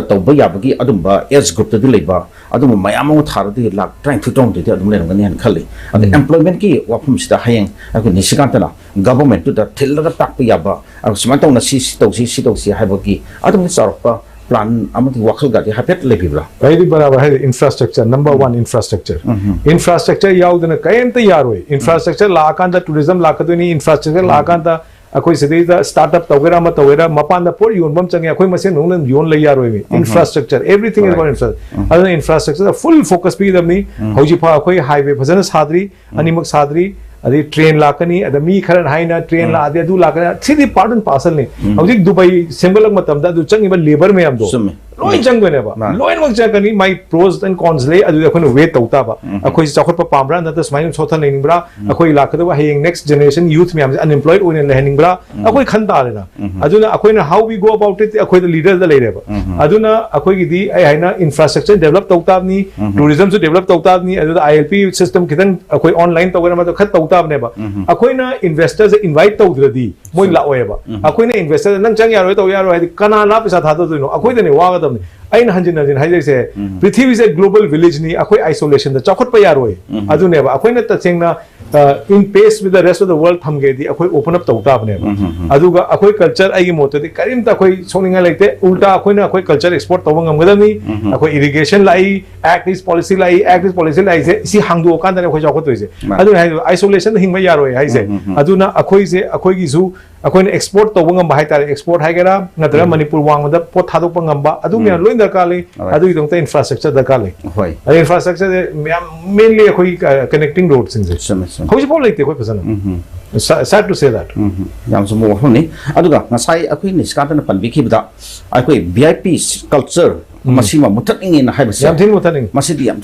ꯇꯧꯕ ꯌꯥꯕꯒꯤ ꯑꯗꯨꯝꯕ ꯑꯦꯖ ꯒ꯭ꯔꯨꯞꯇꯗꯤ ꯂꯩꯕ ꯑꯗꯨꯝꯕ ꯃꯌꯥꯝ ꯑꯃ ꯊꯥꯔꯗꯤ ꯂꯥꯛ ꯇꯔꯥꯅꯤꯊꯣꯏ ꯇꯔꯥꯍꯨꯝꯗꯣꯏꯗꯤ ꯑꯗꯨꯝ ꯂꯩꯔꯝꯒꯅꯤ ꯍꯥꯏꯅ ꯈꯜꯂꯤ꯫ ꯑꯗ ꯎꯝ꯫ ꯑꯦꯝꯄ꯭ꯂꯣꯏꯃꯦꯟꯠꯀꯤ ꯋꯥꯐꯝꯁꯤꯗ ꯍꯌꯦꯡ ꯑꯩꯈꯣꯏ ꯅꯤꯁꯤꯀꯥꯟꯇꯅ ꯒꯚꯔꯟꯃꯦꯟꯠꯇꯨꯗ ꯊꯤꯜꯂꯒ ꯇꯥꯛꯄ ꯌꯥꯕ, ꯑꯗꯨ ꯁꯨꯃꯥꯏꯅ ꯇꯧꯅ ꯁꯤ, ꯁꯤ ꯇꯧꯁꯤ, ꯁꯤ ꯇꯧꯁꯤ ꯍꯥꯏꯕꯒꯤ ꯑꯗꯨꯝꯕ ꯆꯥꯎꯔꯛꯄ ꯄ꯭ꯂꯥꯟ ꯑꯃꯗꯤ ꯋꯥꯈꯜꯒꯗꯤ ꯍꯥꯏꯐꯦꯠ ꯂꯩꯕꯤꯕ꯭ꯔꯥ? ꯍꯥꯏꯗꯤ ꯕꯔꯥꯕꯔ ꯍꯥꯏꯗꯤ infrastructure, number um. One infrastructure. Um, um. Infrastructure ꯌꯥꯎꯗꯅ ꯀꯔꯤꯝꯇ ꯌꯥꯔꯣꯏ꯫ ꯏꯟꯐ꯭ꯔꯥꯁ꯭ꯇ꯭ꯔꯛꯆꯔ ꯂꯥꯛꯑꯀꯥꯟꯗ ꯇꯨꯔꯤꯖꯝ ꯂꯥꯛꯀꯗꯣꯏꯅꯤ, ꯏꯟꯐ꯭ꯔꯥꯁ꯭ꯇ꯭ꯔꯛꯆꯔ ꯎꯝ꯫ ꯂꯥꯛꯑꯀꯥꯟꯗ ꯑꯩꯈꯣꯏ ꯁꯤꯗꯩꯗ ꯁ꯭ꯇꯥꯔꯠ ꯑꯞ ꯇꯧꯒꯦꯔꯥ ꯑꯃ ꯇꯧꯒꯦꯔꯥ ꯃꯄꯥꯟꯗ ꯄꯣꯠ ꯌꯣꯟꯕ ꯑꯃ ꯆꯪꯉꯦ, ꯑꯩꯈꯣꯏ ꯃꯁꯦꯟ ꯃꯅꯨꯡꯗ ꯌꯣꯟ ꯂꯩ ꯌꯥꯔꯣꯏꯃꯤ꯫ ꯎꯝ꯫ Infrastructure, everything is Right. about infrastructure. ꯎꯝ꯫ ꯑꯗꯨꯅ ꯏꯟꯐ꯭ꯔꯥꯁ꯭ꯇ꯭ꯔꯛꯆꯔꯗ ꯐꯨꯜ ꯐꯣꯀꯁ ꯄꯤꯒꯗꯕꯅꯤ꯫ ꯎꯝ꯫ ꯍꯧꯖꯤꯛ ꯐꯥꯎ ꯑꯩꯈꯣꯏ ꯍꯥꯏꯋꯦ ꯐꯖꯅ ꯁꯥꯗ꯭ꯔꯤ, ꯎꯝ꯫ ꯑꯅꯤꯃꯛ ꯁꯥꯗ꯭ꯔꯤ꯫ ꯑꯗꯩ ꯇ꯭ꯔꯦꯟ ꯂꯥꯛꯀꯅꯤ, ꯑꯗ ꯃꯤ ꯈꯔꯅ ꯍꯥꯏꯅ ꯇ꯭ꯔꯦꯟ ꯎꯝ꯫ ꯂꯥꯛꯑꯗꯤ ꯑꯗꯨ ꯂꯥꯛꯀꯅꯤ, ꯁꯤꯗꯤ ꯄꯥꯔꯠ ꯑꯦꯟ ꯄꯥꯔꯁꯦꯜꯅꯤ꯫ ꯎꯝ꯫ ꯍꯧꯖꯤꯛ ꯗꯨꯕꯥꯏ ꯁꯦꯝꯒꯠꯂꯛꯄ ꯃꯇꯝꯗ ꯑꯗꯨ ꯆꯪꯉꯤꯕ ꯂꯦꯕꯔ ꯃꯌꯥꯝꯗꯣ ꯆꯨꯝꯃꯦ꯫ ꯂꯣꯏ ꯎꯝ꯫ ꯆꯪꯗꯣꯏꯅꯦꯕ꯫ ꯃꯥꯅꯦ꯫ ꯂꯣꯏꯅꯃꯛ ꯆꯪꯉꯛꯀꯅꯤ, ꯃꯥꯏ ꯄ꯭ꯔꯣꯁ ꯑꯦꯟ ꯀꯣꯟꯁ ꯂꯩ, ꯑꯗꯨꯗꯤ ꯑꯩꯈꯣꯏꯅ ꯋꯦꯠ ꯇꯧ ꯇꯥꯕ꯫ ꯎꯝ꯫ ꯑꯩꯈꯣꯏꯁꯤ ꯆꯥꯎꯈꯠꯄ ꯄꯥꯝꯕ꯭ꯔꯥ, ꯅꯠꯇ꯭ꯔꯒ ꯁꯨꯃꯥꯏꯅ ꯁꯣꯠꯊꯅ ꯂꯩꯅꯤꯡꯕ꯭ꯔꯥ? ꯎꯝ꯫ ꯑꯩꯈꯣꯏ ꯂꯥꯛꯀꯗꯕ ꯍꯌꯦꯡ ꯅꯦꯛꯁ ꯖꯦꯅꯦꯔꯦꯁꯟ ꯌꯨꯊ ꯃꯌꯥꯝꯁꯦ ꯑꯟꯑꯦꯝꯄ꯭ꯂꯣꯏꯗ ꯑꯣꯏꯅ ꯂꯩꯍꯟꯅꯤꯡꯕ꯭ꯔꯥ? ꯎꯝ꯫ ꯑꯩꯈꯣꯏ ꯈꯟ ꯇꯥꯔꯦꯅ꯫ ꯎꯝ꯫ ꯑꯗꯨꯅ ꯑꯩꯈꯣꯏꯅ how we go about it ꯑꯩꯈꯣꯏꯗ ꯂꯤꯗꯔꯗ ꯂꯩꯔꯦꯕ꯫ ꯎꯝ꯫ ꯑꯗꯨꯅ ꯑꯩꯈꯣꯏꯒꯤꯗꯤ ꯑꯩ ꯍꯥꯏꯅ ꯏꯟꯐ꯭ꯔꯥꯁ꯭ꯇ꯭ꯔꯛꯆꯔ ꯗꯦꯕꯂꯞ ꯇꯧ ꯇꯥꯕꯅꯤ, ꯎꯝ꯫ ꯇꯨꯔꯤꯖꯝꯁꯨ ꯗꯦꯕꯂꯞ ꯇꯧ ꯇꯥꯕꯅꯤ, ꯑꯗꯨꯗ ꯑꯥꯏ ꯑꯦꯜ ꯄꯤ ꯁꯤꯁꯇꯦꯝ ꯈꯤꯇꯪ ꯑꯩꯈꯣꯏ ꯑꯣꯟꯂꯥꯏꯟ ꯇꯧꯒꯦꯔꯥ ꯑꯃꯗꯣ ꯈꯔ ꯇꯧ ꯇꯥꯕꯅꯦꯕ꯫ ꯎꯝ꯫ ꯑꯩꯈꯣꯏꯅ ꯏꯟꯚꯦꯁꯇꯔꯁꯦ ꯏꯟꯚꯥꯏꯠ ꯇꯧꯗ꯭ꯔꯗꯤ ꯃꯣꯏ ꯎꯝ꯫ ꯂꯥꯛꯑꯣꯏꯕ꯫ ꯎꯝ꯫ ꯑꯩꯈꯣꯏꯅ ꯏꯟꯚꯦꯁꯇꯔꯗ "ꯅꯪ ꯆꯪ ꯌꯥꯔꯣꯏ, ꯇꯧ ꯌꯥꯔꯣꯏ" ꯍꯥꯏꯗꯤ ꯀꯅꯥꯅ ꯄꯩꯁꯥ ꯊꯥꯗꯗꯣꯏꯅꯣ? ꯑꯩꯈꯣꯏꯗꯅꯦ ꯋꯥꯒꯗꯕꯅꯤ꯫ ꯑꯩꯅ ꯍꯟꯖꯤꯟ ꯍꯟꯖꯤꯟ ꯍꯥꯏꯖꯔꯤꯁꯦ, ꯎꯝ꯫ ꯄ꯭ꯔꯤꯊꯤꯕꯤꯁꯦ ꯒ꯭ꯂꯣꯕꯜ ꯚꯤꯂꯦꯖꯅꯤ, ꯑꯩꯈꯣꯏ ꯑꯥꯏꯁꯣꯂꯦꯁꯟꯗ ꯆꯥꯎꯈꯠꯄ ꯌꯥꯔꯣꯏ꯫ ꯎꯝ꯫ ꯑꯗꯨꯅꯦꯕ ꯑꯩꯈꯣꯏꯅ ꯇꯁꯦꯡꯅ, ꯑ, in pace with the rest of the world ꯊꯝꯒꯦꯗꯤ ꯑꯩꯈꯣꯏ ꯑꯣꯄꯟ ꯑꯞ ꯇꯧ ꯇꯥꯕꯅꯦꯕ꯫ ꯎꯝ, ꯎꯝ, ꯎꯝ꯫ ꯑꯗꯨꯒ ꯑꯩꯈꯣꯏ ꯀꯜꯆꯔ, ꯑꯩꯒꯤ ꯃꯣꯠꯇꯗꯤ ꯀꯔꯤꯝꯇ ꯑꯩꯈꯣꯏ ꯁꯣꯛꯅꯤꯡꯉꯥꯏ ꯂꯩꯇꯦ, ꯎꯜꯇꯥ ꯑꯩꯈꯣꯏꯅ ꯑꯩꯈꯣꯏ ꯀꯜꯆꯔ ꯑꯦꯛꯁꯄꯣꯔꯠ ꯇꯧꯕ ꯉꯝꯒꯗꯕꯅꯤ꯫ ꯎꯝ, ꯎꯝ꯫ ꯑꯩꯈꯣꯏ ꯏꯔꯤꯒꯦꯁꯟ ꯂꯥꯛꯏ, ꯑꯦꯛ ꯏꯁ ꯄꯣꯂꯤꯁꯤ ꯂꯥꯛꯏ, ꯑꯦꯛ ꯏꯁ ꯄꯣꯂꯤꯁꯤ ꯂꯥꯛꯏꯁꯦ ꯁꯤ ꯍꯥꯡꯗꯣꯛꯑꯀꯥꯟꯗꯅꯦ ꯑꯩꯈꯣꯏ ꯆꯥꯎꯈꯠꯇꯣꯏꯁꯦ꯫ ꯃꯥꯅꯦ꯫ ꯑꯗꯨꯅ ꯍꯥꯏꯗꯣ ꯑꯥꯏꯁꯣꯂꯦꯁꯟꯗ ꯍꯤꯡꯕ ꯌꯥꯔꯣꯏ ꯍꯥꯏꯁꯦ꯫ ꯎꯝ, ꯎꯝ, ꯎꯝ꯫ ꯑꯗꯨꯅ ꯑꯩꯈꯣꯏꯁꯦ ꯑꯩꯈꯣꯏꯒꯤꯁꯨ ꯑꯩꯈꯣꯏꯅ ꯑꯦꯛꯁꯄꯣꯔꯠ ꯇꯧꯕ ꯉꯝꯕ ꯍꯥꯏꯇꯥꯔꯦ, ꯑꯦꯛꯁꯄꯣꯔꯠ ꯍꯥꯏꯒꯦꯔꯥ ꯅꯠꯇ꯭ꯔꯒ ꯎꯝ꯫ ꯃꯅꯤꯄꯨꯔ ꯋꯥꯡꯃꯗ ꯄꯣꯠ ꯊꯥꯗꯣꯛꯄ ꯉꯝꯕ, ꯑꯗꯨ ꯎꯝ꯫ ꯃꯌꯥꯝ ꯂꯣꯏ ꯗꯔꯀꯥꯔ ꯂꯩ꯫ Alright. ꯑꯗꯨꯒꯤꯗꯃꯛꯇ ꯏꯟꯐ꯭ꯔꯥꯁ꯭ꯇ꯭ꯔꯛꯆꯔ ꯗꯔꯀꯥꯔ ꯂꯩ꯫ ꯍꯣꯏ꯫ ꯑꯗ ꯏꯟꯐ꯭ꯔꯥꯁ꯭ꯇ꯭ꯔꯛꯆꯔꯁꯦ ꯃꯌꯥꯝ ꯃꯦꯟꯂꯤ ꯑꯩꯈꯣꯏ, ꯑ, ꯀꯅꯦꯛꯇꯤꯡ ꯔꯣꯗꯁꯤꯡꯁꯦ ꯆꯨꯝꯃꯦ, ꯆꯨꯝꯃꯦ꯫ ꯍꯧꯖꯤꯛꯐꯥꯎ ꯂꯩꯇꯦ ꯑꯩꯈꯣꯏ ꯐꯖꯅ꯫ ꯎꯝ, ꯎꯝ꯫ Sa-, sad to say that. ꯎꯝ, ꯎꯝ꯫ ꯌꯥꯝ ꯆꯨꯝꯕ ꯋꯥꯐꯝꯅꯤ꯫ ꯑꯗꯨꯒ ꯉꯁꯥꯏ ꯑꯩꯈꯣꯏ ꯅꯤꯁꯤꯀꯥꯟꯇꯅ ꯄꯟꯕꯤꯈꯤꯕꯗ ꯑꯩꯈꯣꯏ ꯚꯤ ꯑꯥꯏ ꯄꯤ ꯀꯜꯆꯔ ꯎꯝ꯫ ꯃꯁꯤꯃ ꯃꯨꯊꯠꯅꯤꯡꯉꯦꯅ ꯍꯥꯏꯕꯁꯦ ꯌꯥꯝ ꯊꯤꯅ ꯃꯨꯊꯠꯅꯤꯡꯉꯤ꯫ ꯃꯁꯤꯗꯤ ꯌꯥꯝ,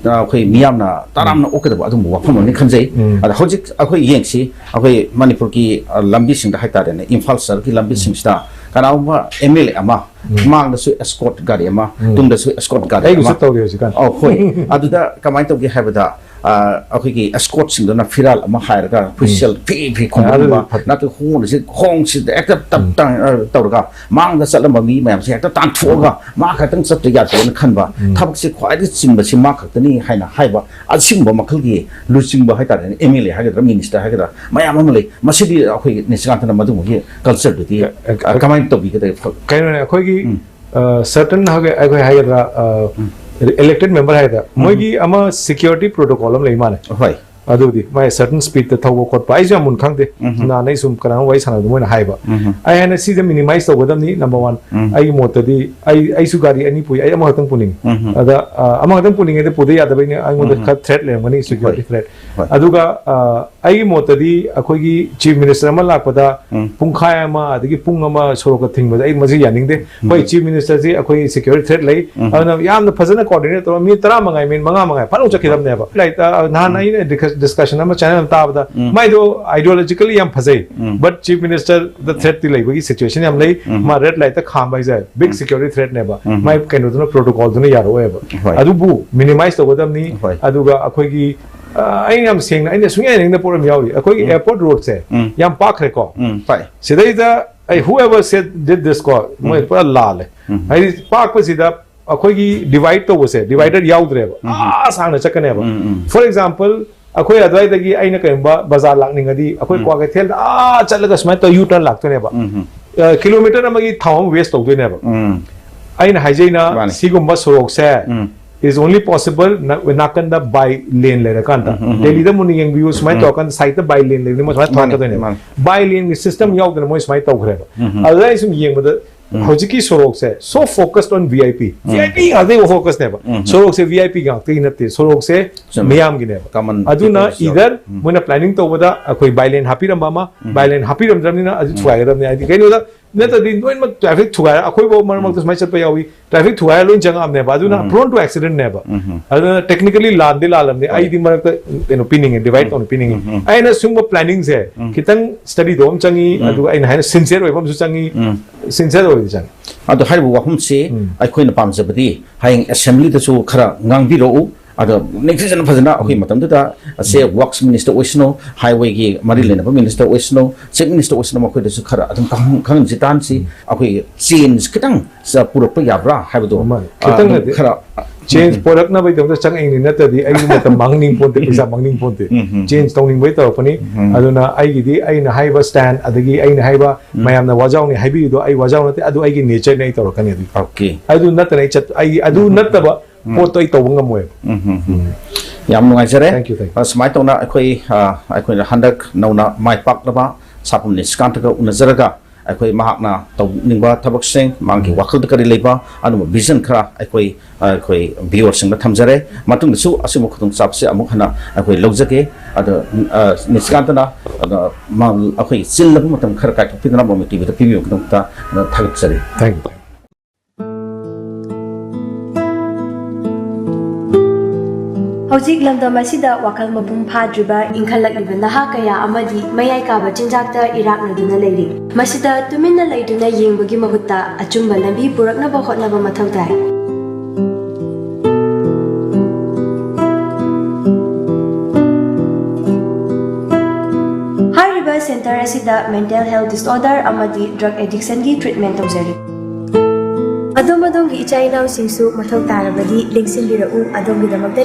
ꯑ, ꯑꯩꯈꯣꯏ ꯃꯤꯌꯥꯝꯅ ꯇꯔꯥꯝꯅ ꯑꯣꯛꯀꯗꯕ ꯑꯗꯨꯒꯨꯝꯕ ꯋꯥꯐꯝ ꯑꯃꯅꯤ ꯈꯟꯖꯩ꯫ ꯎꯝ꯫ ꯑꯗ ꯍꯧꯖꯤꯛ ꯑꯩꯈꯣꯏ ꯌꯦꯡꯁꯤ, ꯑꯩꯈꯣꯏ ꯃꯅꯤꯄꯨꯔꯒꯤ, ꯑ, ꯂꯝꯕꯤꯁꯤꯡꯗ ꯍꯥꯏꯇꯥꯔꯦꯅꯦ, ꯏꯝꯐꯥꯜ ꯁꯍꯔꯒꯤ ꯂꯝꯕꯤꯁꯤꯡꯁꯤꯗ ꯀꯅꯥꯒꯨꯝꯕ ꯑꯦꯝ ꯑꯦꯜ ꯑꯦ ꯑꯃ, ꯎꯝ꯫ ꯃꯥꯡꯗꯁꯨ ꯑꯦꯁꯀꯣꯔꯠ ꯒꯥꯔꯤ ꯑꯃ, ꯎꯝ꯫ ꯇꯨꯡꯗꯁꯨ ꯑꯦꯁꯀꯣꯔꯠ ꯒꯥꯔꯤ ꯑꯩꯒꯤꯁꯨ ꯑꯃ꯫ ꯇꯧꯔꯤ ꯍꯧꯖꯤꯛꯀꯥꯟ꯫ ꯑꯧ, ꯍꯣꯏ꯫ ꯑꯗꯨꯗ ꯀꯃꯥꯏꯅ ꯇꯧꯒꯦ ꯍꯥꯏꯕꯗ, ꯑꯩꯈꯣꯏꯒꯤ ꯑꯦꯁꯀꯣꯠꯁꯤꯡꯗꯨꯅ ꯐꯤꯔꯥꯜ ꯑꯃ ꯍꯥꯏꯔꯒ ꯑꯩꯈꯣꯏ ꯁꯦꯜ ꯐꯤ ꯐꯤ ꯈꯣꯝꯕ, ꯅꯠꯇ꯭ꯔꯒ ꯈꯣꯡꯁꯤꯗ ꯍꯦꯛꯇ ꯇꯞ ꯇꯞ ꯇꯧꯔꯒ ꯃꯥꯡꯗ ꯆꯠꯂꯝꯕ ꯃꯤ ꯃꯌꯥꯝꯁꯦ ꯍꯦꯛꯇ ꯇꯥꯟꯊꯣꯛꯑꯒ ꯃꯥ ꯈꯛꯇꯪ ꯆꯠꯇ ꯌꯥꯗꯦꯅ ꯈꯟꯕ, ꯊꯕꯛꯁꯦ ꯈ꯭ꯋꯥꯏꯗꯒꯤ ꯆꯤꯟꯕꯁꯤ ꯃꯥ ꯈꯛꯇꯅꯤ ꯍꯥꯏꯅ ꯍꯥꯏꯕ, ꯑꯁꯤꯒꯨꯝꯕ ꯃꯈꯜꯒꯤ ꯂꯨꯆꯤꯡꯕ ꯍꯥꯏꯇꯥꯔꯦꯅꯦ, ꯑꯦꯝ ꯑꯦꯜ ꯑꯦ ꯍꯥꯏꯒꯗ꯭ꯔꯥ, ꯃꯤꯅꯤꯁꯇꯔ ꯍꯥꯏꯒꯗ꯭ꯔꯥ, ꯃꯌꯥꯝ ꯑꯃ ꯂꯩ꯫ ꯃꯁꯤꯗꯤ ꯑꯩꯈꯣꯏ ꯅꯤꯁꯤꯀꯥꯟꯇꯅ ꯃꯗꯨꯃꯒꯤ ꯀꯜꯆꯔꯗꯨꯗꯤ ꯀꯃꯥꯏꯅ ꯇꯧꯕꯤꯒꯗꯒꯦ? ꯀꯩꯅꯣꯅꯦ, ꯑꯩꯈꯣꯏꯒꯤ ꯁꯔꯇꯟ ꯑꯩꯈꯣꯏ ꯍꯥꯏꯒꯗ꯭ꯔꯥ, ꯏꯂꯦꯛꯇꯦꯠ ꯃꯦꯝꯕꯔ ꯍꯥꯏꯒꯗ꯭ꯔꯥ, ꯃꯣꯏꯒꯤ ꯑꯃ ꯁꯤꯀ꯭ꯌꯨꯔꯤꯇꯤ ꯄ꯭ꯔꯣꯇꯣꯀꯣꯜ ꯑꯃ ꯂꯩ ꯃꯥꯜꯂꯦ꯫ ꯍꯣꯏ꯫ ꯑꯗꯨꯕꯨꯗꯤ ꯃꯥꯏ ꯁꯔꯇꯟ ꯁ꯭ꯄꯤꯗꯇ ꯊꯧꯕ ꯈꯣꯠꯄ ꯑꯩꯁꯨ ꯌꯥꯝ ꯃꯨꯟ ꯈꯪꯗꯦ꯫ ꯅꯍꯥꯟ ꯑꯩ ꯁꯨꯝ ꯀꯅꯥꯅꯣꯝ ꯋꯥꯔꯤ ꯁꯥꯟꯅꯕꯗ ꯃꯣꯏꯅ ꯍꯥꯏꯕ꯫ ꯑꯩ ꯍꯥꯏꯅ ꯁꯤꯁꯦ ꯃꯤꯅꯤꯃꯥꯏꯁ ꯇꯧꯒꯗꯕꯅꯤ, ꯅꯝꯕꯔ ꯋꯥꯟ꯫ ꯑꯩꯒꯤ ꯃꯣꯠꯇꯗꯤ ꯑꯩ, ꯑꯩꯁꯨ ꯒꯥꯔꯤ ꯑꯅꯤ ꯄꯨꯏ, ꯑꯩ ꯑꯃꯈꯛꯇꯪ ꯄꯨꯅꯤꯡꯉꯤ꯫ ꯑꯗ ꯑ, ꯑꯃꯈꯛꯇꯪ ꯄꯨꯅꯤꯡꯉꯦꯗꯤ ꯄꯨꯗ ꯌꯥꯗꯕꯩꯅꯦ, ꯑꯩꯉꯣꯟꯗ ꯈꯔ ꯊ꯭ꯔꯦꯠ ꯂꯩꯔꯝꯒꯅꯤ, ꯁꯤꯀ꯭ꯌꯨꯔꯤꯇꯤ ꯊ꯭ꯔꯦꯠ꯫ ꯍꯣꯏ꯫ ꯑꯗꯨꯒ ꯑ, ꯑꯩꯒꯤ ꯃꯣꯠꯇꯗꯤ ꯑꯩꯈꯣꯏꯒꯤ ꯆꯤꯐ ꯃꯤꯅꯤꯁꯇꯔ ꯑꯃ ꯂꯥꯛꯄꯗ ꯄꯨꯡꯈꯥꯏ ꯑꯃ ꯑꯗꯒꯤ ꯄꯨꯡ ꯑꯃ ꯁꯣꯔꯣꯛꯀ ꯊꯤꯡꯕꯗ ꯑꯩ ꯃꯁꯤ ꯌꯥꯅꯤꯡꯗꯦ꯫ ꯍꯣꯏ, ꯆꯤꯐ ꯃꯤꯅꯤꯁꯇꯔꯁꯤ ꯑꯩꯈꯣꯏ ꯁꯤꯀ꯭ꯌꯨꯔꯤꯇꯤ ꯊ꯭ꯔꯦꯠ ꯂꯩ, ꯑꯗꯨꯅ ꯌꯥꯝꯅ ꯐꯖꯅ ꯀꯣꯑꯣꯔꯗꯤꯅꯦꯠ ꯇꯧꯔꯒ ꯃꯤꯅꯤꯠ ꯇꯔꯥꯃꯉꯥ, ꯃꯤꯅꯤꯠ ꯃꯉꯥ ꯃꯉꯥ ꯐꯠ ꯂꯥꯎ ꯆꯠꯈꯤꯗꯕꯅꯦꯕ꯫ ꯂꯥꯏꯛ, ꯑ, ꯅꯍꯥꯟ ꯑꯩꯅ ꯗꯤꯁꯀꯁꯟ ꯑꯃ ꯆꯦꯅꯦꯜ ꯑꯃ ꯇꯥꯕꯗ ꯃꯥꯏꯗꯣ ꯑꯥꯏꯗꯤꯌꯣꯂꯣꯖꯤꯀꯦꯜꯂꯤ ꯌꯥꯝ ꯐꯖꯩ, ꯕꯠ ꯆꯤꯐ ꯃꯤꯅꯤꯁꯇꯔꯗ ꯊ꯭ꯔꯦꯠꯇꯤ ꯂꯩꯕꯒꯤ ꯁꯤꯆꯨꯋꯦꯁꯟ ꯌꯥꯝ ꯂꯩ꯫ ꯃꯥ ꯔꯦꯗ ꯂꯥꯏꯠꯇ ꯈꯥꯝꯕ ꯍꯥꯏꯁꯦ ꯕꯤꯛ ꯁꯤꯀ꯭ꯌꯨꯔꯤꯇꯤ ꯊ꯭ꯔꯦꯠꯅꯦꯕ꯫ ꯃꯥꯏ ꯀꯩꯅꯣꯗꯨꯅ, ꯄ꯭ꯔꯣꯇꯣꯀꯣꯜꯗꯨꯅ ꯌꯥꯔꯛꯑꯣꯏꯕ꯫ ꯍꯣꯏ꯫ ꯑꯗꯨꯕꯨ ꯃꯤꯅꯤꯃꯥꯏꯁ ꯇꯧꯒꯗꯕꯅꯤ꯫ ꯍꯣꯏ꯫ ꯑꯗꯨꯒ ꯑꯩꯈꯣꯏꯒꯤ, ꯑ, ꯑꯩꯅ ꯌꯥꯝ ꯁꯦꯡꯅ, ꯑꯩꯅ ꯁꯨꯡꯌꯥ ꯌꯥꯅꯤꯡꯗꯕ ꯄꯣꯠ ꯑꯃ ꯌꯥꯎꯔꯤ꯫ ꯑꯩꯈꯣꯏꯒꯤ ꯑꯦꯌꯔꯄꯣꯔꯠ ꯔꯣꯗꯁꯦ ꯌꯥꯝ ꯄꯥꯛꯈ꯭ꯔꯦꯀꯣ꯫ ꯎꯝ, ꯄꯥꯛꯑꯦ꯫ ꯁꯤꯗꯩꯗ ꯑꯩ, whoever said did this ꯀꯣ, ꯃꯣꯏ ꯄꯨꯔꯥ ꯂꯥꯜꯂꯦ꯫ ꯍꯥꯏꯗꯤ ꯄꯥꯛꯄꯁꯤꯗ ꯑꯩꯈꯣꯏꯒꯤ ꯗꯤꯚꯥꯏꯠ ꯇꯧꯕꯁꯦ, ꯗꯤꯚꯥꯏꯗꯔ ꯌꯥꯎꯗ꯭ꯔꯦꯕ꯫ ꯑꯥ ꯁꯥꯡꯅ ꯆꯠꯀꯅꯦꯕ꯫ ꯐꯣꯔ ꯑꯦꯛꯖꯥꯝꯄꯜ, ꯑꯩꯈꯣꯏ ꯑꯗꯨꯋꯥꯏꯗꯒꯤ ꯑꯩꯅ ꯀꯩꯒꯨꯝꯕ ꯕꯖꯥꯔ ꯂꯥꯛꯅꯤꯡꯉꯗꯤ ꯑꯩꯈꯣꯏ ꯀ꯭ꯋꯥꯀꯩꯊꯦꯜꯗ ꯑꯥ ꯆꯠꯂꯒ ꯁꯨꯃꯥꯏꯅ ꯇꯧꯔ ꯌꯨ ꯇꯔꯟ ꯂꯥꯛꯇꯣꯏꯅꯦꯕ꯫ ꯑ, ꯀꯤꯂꯣꯃꯤꯇꯔ ꯑꯃꯒꯤ ꯊꯥꯎ ꯑꯃ ꯋꯦꯁ ꯇꯧꯗꯣꯏꯅꯦꯕ꯫ ꯑꯩꯅ ꯍꯥꯏꯖꯩꯅ, ꯃꯥꯅꯦ꯫ ꯁꯤꯒꯨꯝꯕ ꯁꯣꯔꯣꯛꯁꯦ is only possible ꯅꯥꯀꯟꯗ ꯕꯥꯏ ꯂꯦꯟ ꯂꯩꯔꯀꯥꯟꯗ꯫ ꯗꯦꯜꯂꯤꯗ ꯃꯨꯟꯅ ꯌꯦꯡꯕꯤꯌꯨ, ꯁꯨꯃꯥꯏꯅ ꯇꯧꯔꯀꯥꯟꯗ ꯁꯥꯏꯗꯇ ꯕꯥꯏ ꯂꯦꯟ ꯂꯩꯕꯅꯤ, ꯃꯣꯏ ꯁꯨꯃꯥꯏꯅ ꯃꯥꯅꯦ, ꯊꯣꯛꯂꯛꯀꯗꯣꯏꯅꯦꯕ꯫ ꯃꯥꯅꯦ꯫ ꯕꯥꯏ ꯂꯦꯟꯒꯤ ꯁꯤꯁꯇꯦꯝ ꯌꯥꯎꯗꯅ ꯃꯣꯏ ꯁꯨꯃꯥꯏꯅ ꯇꯧꯈ꯭ꯔꯦꯕ꯫ ꯑꯗꯨꯗ ꯑꯩ ꯁꯨꯝ ꯌꯦꯡꯕꯗ ꯍꯧꯖꯤꯛꯀꯤ ꯁꯣꯔꯣꯛꯁꯦ so focused on V I P꯫ V I P ꯉꯥꯛꯇꯒꯤ ꯐꯣꯀꯁꯅꯦꯕ꯫ ꯁꯣꯔꯣꯛꯁꯦ V I P ꯉꯥꯛꯇꯒꯤ ꯅꯠꯇꯦ, ꯁꯣꯔꯣꯛꯁꯦ ꯆꯨꯝꯃꯦ꯫ ꯃꯤꯌꯥꯝꯒꯤꯅꯦꯕ꯫ Common ꯑꯗꯨꯅ people's ꯌꯥꯎꯋꯦ꯫ Either ꯃꯣꯏꯅ ꯄ꯭ꯂꯥꯅꯤꯡ ꯇꯧꯕꯗ ꯑꯩꯈꯣꯏ ꯕꯥꯏ ꯂꯦꯟ ꯍꯥꯞꯄꯤꯔꯝꯕ ꯑꯃ, ꯕꯥꯏ ꯂꯦꯟ ꯍꯥꯞꯄꯤꯔꯝꯗ꯭ꯔꯕꯅꯤꯅ ꯑꯗꯨ ꯊꯨꯒꯥꯏꯒꯗꯕꯅꯤ꯫ ꯍꯥꯏꯗꯤ ꯀꯩꯅꯣꯗ ꯅꯠꯇ꯭ꯔꯗꯤ ꯂꯣꯏꯅꯃꯛ ꯇ꯭ꯔꯥꯐꯤꯛ ꯊꯨꯒꯥꯏꯔ, ꯑꯩꯈꯣꯏꯐꯥꯎ ꯃꯔꯛ ꯃꯔꯛꯇ ꯁꯨꯃꯥꯏꯅ ꯆꯠꯄ ꯌꯥꯎꯏ, ꯇ꯭ꯔꯥꯐꯤꯛ ꯊꯨꯒꯥꯏꯔ ꯂꯣꯏ ꯆꯪꯉꯛꯑꯕꯅꯦꯕ꯫ ꯑꯗꯨꯅ prone to accident ꯅꯦꯕ꯫ ꯑꯗꯨꯅ technically ꯂꯥꯟꯗꯤ ꯂꯥꯜꯂꯝꯅꯤ꯫ ꯍꯣꯏ꯫ ꯑꯩꯗꯤ ꯃꯔꯛꯇ ꯀꯩꯅꯣ ꯄꯤꯅꯤꯡꯉꯦ, ꯗꯤꯚꯥꯏꯠ ꯇꯧꯅ ꯄꯤꯅꯤꯡꯉꯤ꯫ ꯑꯩꯅ ꯁꯨꯝꯕ ꯄ꯭ꯂꯥꯅꯤꯡꯁꯦ ꯈꯤꯇꯪ ꯁ꯭ꯇꯗꯤꯗꯣ ꯑꯃ ꯆꯪꯉꯤ, ꯑꯗꯨꯒ ꯑꯩꯅ ꯍꯥꯏꯅ ꯁꯤꯟꯁꯤꯌꯔ ꯑꯣꯏꯕ ꯑꯃꯁꯨ ꯆꯪꯉꯤ꯫ ꯁꯤꯟꯁꯤꯌꯔ ꯑꯣꯏꯕꯗꯤ ꯆꯪꯉꯤ꯫ ꯑꯗꯣ ꯍꯥꯏꯔꯤꯕ ꯋꯥꯐꯝꯁꯤ ꯑꯩꯈꯣꯏꯅ ꯄꯥꯝꯖꯕꯗꯤ ꯍꯌꯦꯡ ꯑꯦꯁꯦꯝꯕ꯭ꯂꯤꯗꯁꯨ ꯈꯔ ꯉꯥꯡꯕꯤꯔꯛꯎ꯫ ꯑꯗꯣ ꯅꯤꯡꯊꯤꯖꯅ ꯐꯖꯅ ꯑꯩꯈꯣꯏ ꯃꯇꯝꯗꯨꯗ ꯁꯦ ꯋꯥꯔꯛꯁ ꯃꯤꯅꯤꯁꯇꯔ ꯑꯣꯏꯁꯅꯨ, ꯍꯥꯏꯋꯦꯒꯤ ꯃꯔꯤ ꯂꯩꯅꯕ ꯃꯤꯅꯤꯁꯇꯔ ꯑꯣꯏꯁꯅꯨ, ꯆꯤꯐ ꯃꯤꯅꯤꯁꯇꯔ ꯑꯣꯏꯁꯅꯨ, ꯃꯈꯣꯏꯗꯁꯨ ꯈꯔ ꯑꯗꯨꯝ ꯈꯪ- ꯈꯪꯍꯟꯁꯤ ꯇꯥꯍꯟꯁꯤ꯫ ꯑꯩꯈꯣꯏꯒꯤ ꯆꯦꯟꯖ ꯈꯤꯇꯪ ꯆ- ꯄꯨꯔꯛꯄ ꯌꯥꯕ꯭ꯔꯥ ꯍꯥꯏꯕꯗꯣ, ꯃꯥꯅꯤ꯫ ꯑ, ꯈꯤꯇꯪ ꯑꯗꯨꯝ ꯅꯠꯇꯦ꯫ ꯈꯔ ꯆꯦꯟꯖ ꯄꯣꯔꯛꯅꯕꯒꯤꯗꯃꯛꯇ ꯆꯪꯉꯛꯏꯅꯤ, ꯅꯠꯇ꯭ꯔꯗꯤ ꯑꯩꯒꯤ ꯃꯇꯝ ꯃꯥꯡꯍꯟꯅꯤꯡ ꯄꯣꯟꯇꯦ, ꯄꯩꯁꯥ ꯃꯥꯡꯍꯟꯅꯤꯡ ꯄꯣꯟꯇꯦ꯫ ꯎꯝ, ꯎꯝ꯫ ꯆꯦꯟꯖ ꯇꯧꯅꯤꯡꯕꯩ ꯇꯧꯔꯛꯄꯅꯤ꯫ ꯎꯝ꯫ ꯑꯗꯨꯅ ꯑꯩꯒꯤꯗꯤ ꯑꯩꯅ ꯍꯥꯏꯕ ꯁ꯭ꯇꯦꯟ, ꯑꯗꯒꯤ ꯑꯩꯅ ꯍꯥꯏꯕ ꯎꯝ꯫ ꯃꯌꯥꯝꯅ ꯋꯥꯖꯥꯎꯅꯤ ꯍꯥꯏꯕꯤꯔꯤꯗꯣ ꯑꯩ ꯋꯥꯖꯥꯎ ꯅꯠꯇꯦ, ꯑꯗꯨ ꯑꯩꯒꯤ ꯅꯦꯆꯔꯅꯤ, ꯑꯩ ꯇꯧꯔꯛꯀꯅꯤ ꯑꯗꯨ꯫ ꯑꯣꯀꯦ꯫ ꯑꯗꯨ ꯅꯠꯇꯅ ꯑꯩ ꯆꯠ-, ꯑꯩ ꯑꯗꯨ ꯅꯠꯇꯕ ꯎꯝ꯫ ꯄꯣꯠꯇꯣ ꯑꯩ ꯇꯧꯕ ꯉꯝꯃꯣꯏꯕ꯫ ꯎꯝ, ꯎꯝ, ꯎꯝ꯫ ꯌꯥꯝ ꯅꯨꯡꯉꯥꯏꯖꯔꯦ꯫ Thank you, thank you꯫ ꯑ, ꯁꯨꯃꯥꯏꯅ ꯇꯧꯅ ꯑꯩꯈꯣꯏ, ꯑ, ꯑꯩꯈꯣꯏꯅ ꯍꯟꯗꯛ ꯅꯧꯅ ꯃꯥꯏ ꯄꯥꯛꯂꯕ ꯁꯥꯄꯝ ꯅꯤꯁꯤꯀꯥꯟꯇꯒ ꯎꯅꯖꯔꯒ ꯑꯩꯈꯣꯏ ꯃꯍꯥꯛꯅ ꯇꯧꯅꯤꯡꯕ ꯊꯕꯛꯁꯤꯡ, ꯃꯥꯒꯤ ꯎꯝ꯫ ꯋꯥꯈꯜꯗ ꯀꯔꯤ ꯂꯩꯕ, ꯑꯗꯨꯝꯕ ꯚꯤꯖꯟ ꯈꯔ ꯑꯩꯈꯣꯏ, ꯑ, ꯑꯩꯈꯣꯏ ꯚꯤꯌꯨꯋꯔꯁꯤꯡꯗ ꯊꯝꯖꯔꯦ꯫ ꯃꯇꯨꯡꯗꯁꯨ ꯑꯁꯤꯒꯨꯝꯕ ꯈꯨꯗꯣꯡꯆꯥꯕꯁꯦ ꯑꯃꯨꯛ ꯍꯟꯅ ꯑꯩꯈꯣꯏ ꯂꯧꯖꯒꯦ꯫ ꯑꯗꯣ, ꯑ, ꯅꯤꯁꯤꯀꯥꯟꯇꯅ, ꯑ, ꯃꯥ-, ꯑꯩꯈꯣꯏ ꯆꯤꯜꯂꯕ ꯃꯇꯝ ꯈꯔ ꯀꯥꯏꯊꯣꯛꯄꯤꯗꯨꯅ ꯃꯣꯃꯤ ꯇꯤꯚꯤꯗ ꯄꯤꯕꯤꯕꯒꯤꯗꯃꯛꯇ, ꯑ, ꯊꯥꯒꯠꯆꯔꯤ꯫ Thank you. ꯍꯧꯖꯤꯛ ꯂꯝꯗꯝ ꯑꯁꯤꯗ ꯋꯥꯈꯜ ꯃꯄꯨꯡ ꯐꯥꯗ꯭ꯔꯤꯕ ꯏꯟꯈꯠꯂꯛꯂꯤꯕ ꯅꯍꯥ ꯀꯌꯥ ꯑꯃꯗꯤ ꯃꯌꯥꯏ ꯀꯥꯕ ꯆꯤꯟꯖꯥꯛꯇ ꯏꯔꯥꯛꯅꯗꯨꯅ ꯂꯩꯔꯤ꯫ ꯃꯁꯤꯗ ꯇꯨꯃꯤꯟꯅ ꯂꯩꯗꯨꯅ ꯌꯦꯡꯕꯒꯤ ꯃꯍꯨꯠꯇ ꯑꯆꯨꯝꯕ ꯂꯝꯕꯤ ꯄꯨꯔꯛꯅꯕ ꯍꯣꯠꯅꯕ ꯃꯊꯧ ꯇꯥꯏ꯫ ꯍꯥꯏꯔꯤꯕ ꯁꯦꯟꯇꯔ ꯑꯁꯤꯗ ꯃꯦꯟꯇꯦꯜ ꯍꯦꯜꯊ ꯗꯤꯁꯑꯣꯔꯗꯔ ꯑꯃꯗꯤ ꯗ꯭ꯔꯒ ꯑꯦꯗꯤꯛꯁꯟꯒꯤ ꯇ꯭ꯔꯤꯠꯃꯦꯟ ꯇꯧꯖꯔꯤ꯫ ꯑꯗꯣꯝ ꯑꯗꯣꯝꯒꯤ ꯏꯆꯥ ꯏꯅꯥꯎꯁꯤꯡꯁꯨ ꯃꯊꯧ ꯇꯥꯔꯕꯗꯤ ꯂꯦꯡꯁꯤꯟꯕꯤꯔꯛꯎ꯫ ꯑꯗꯣꯝꯒꯤꯗꯃꯛꯇ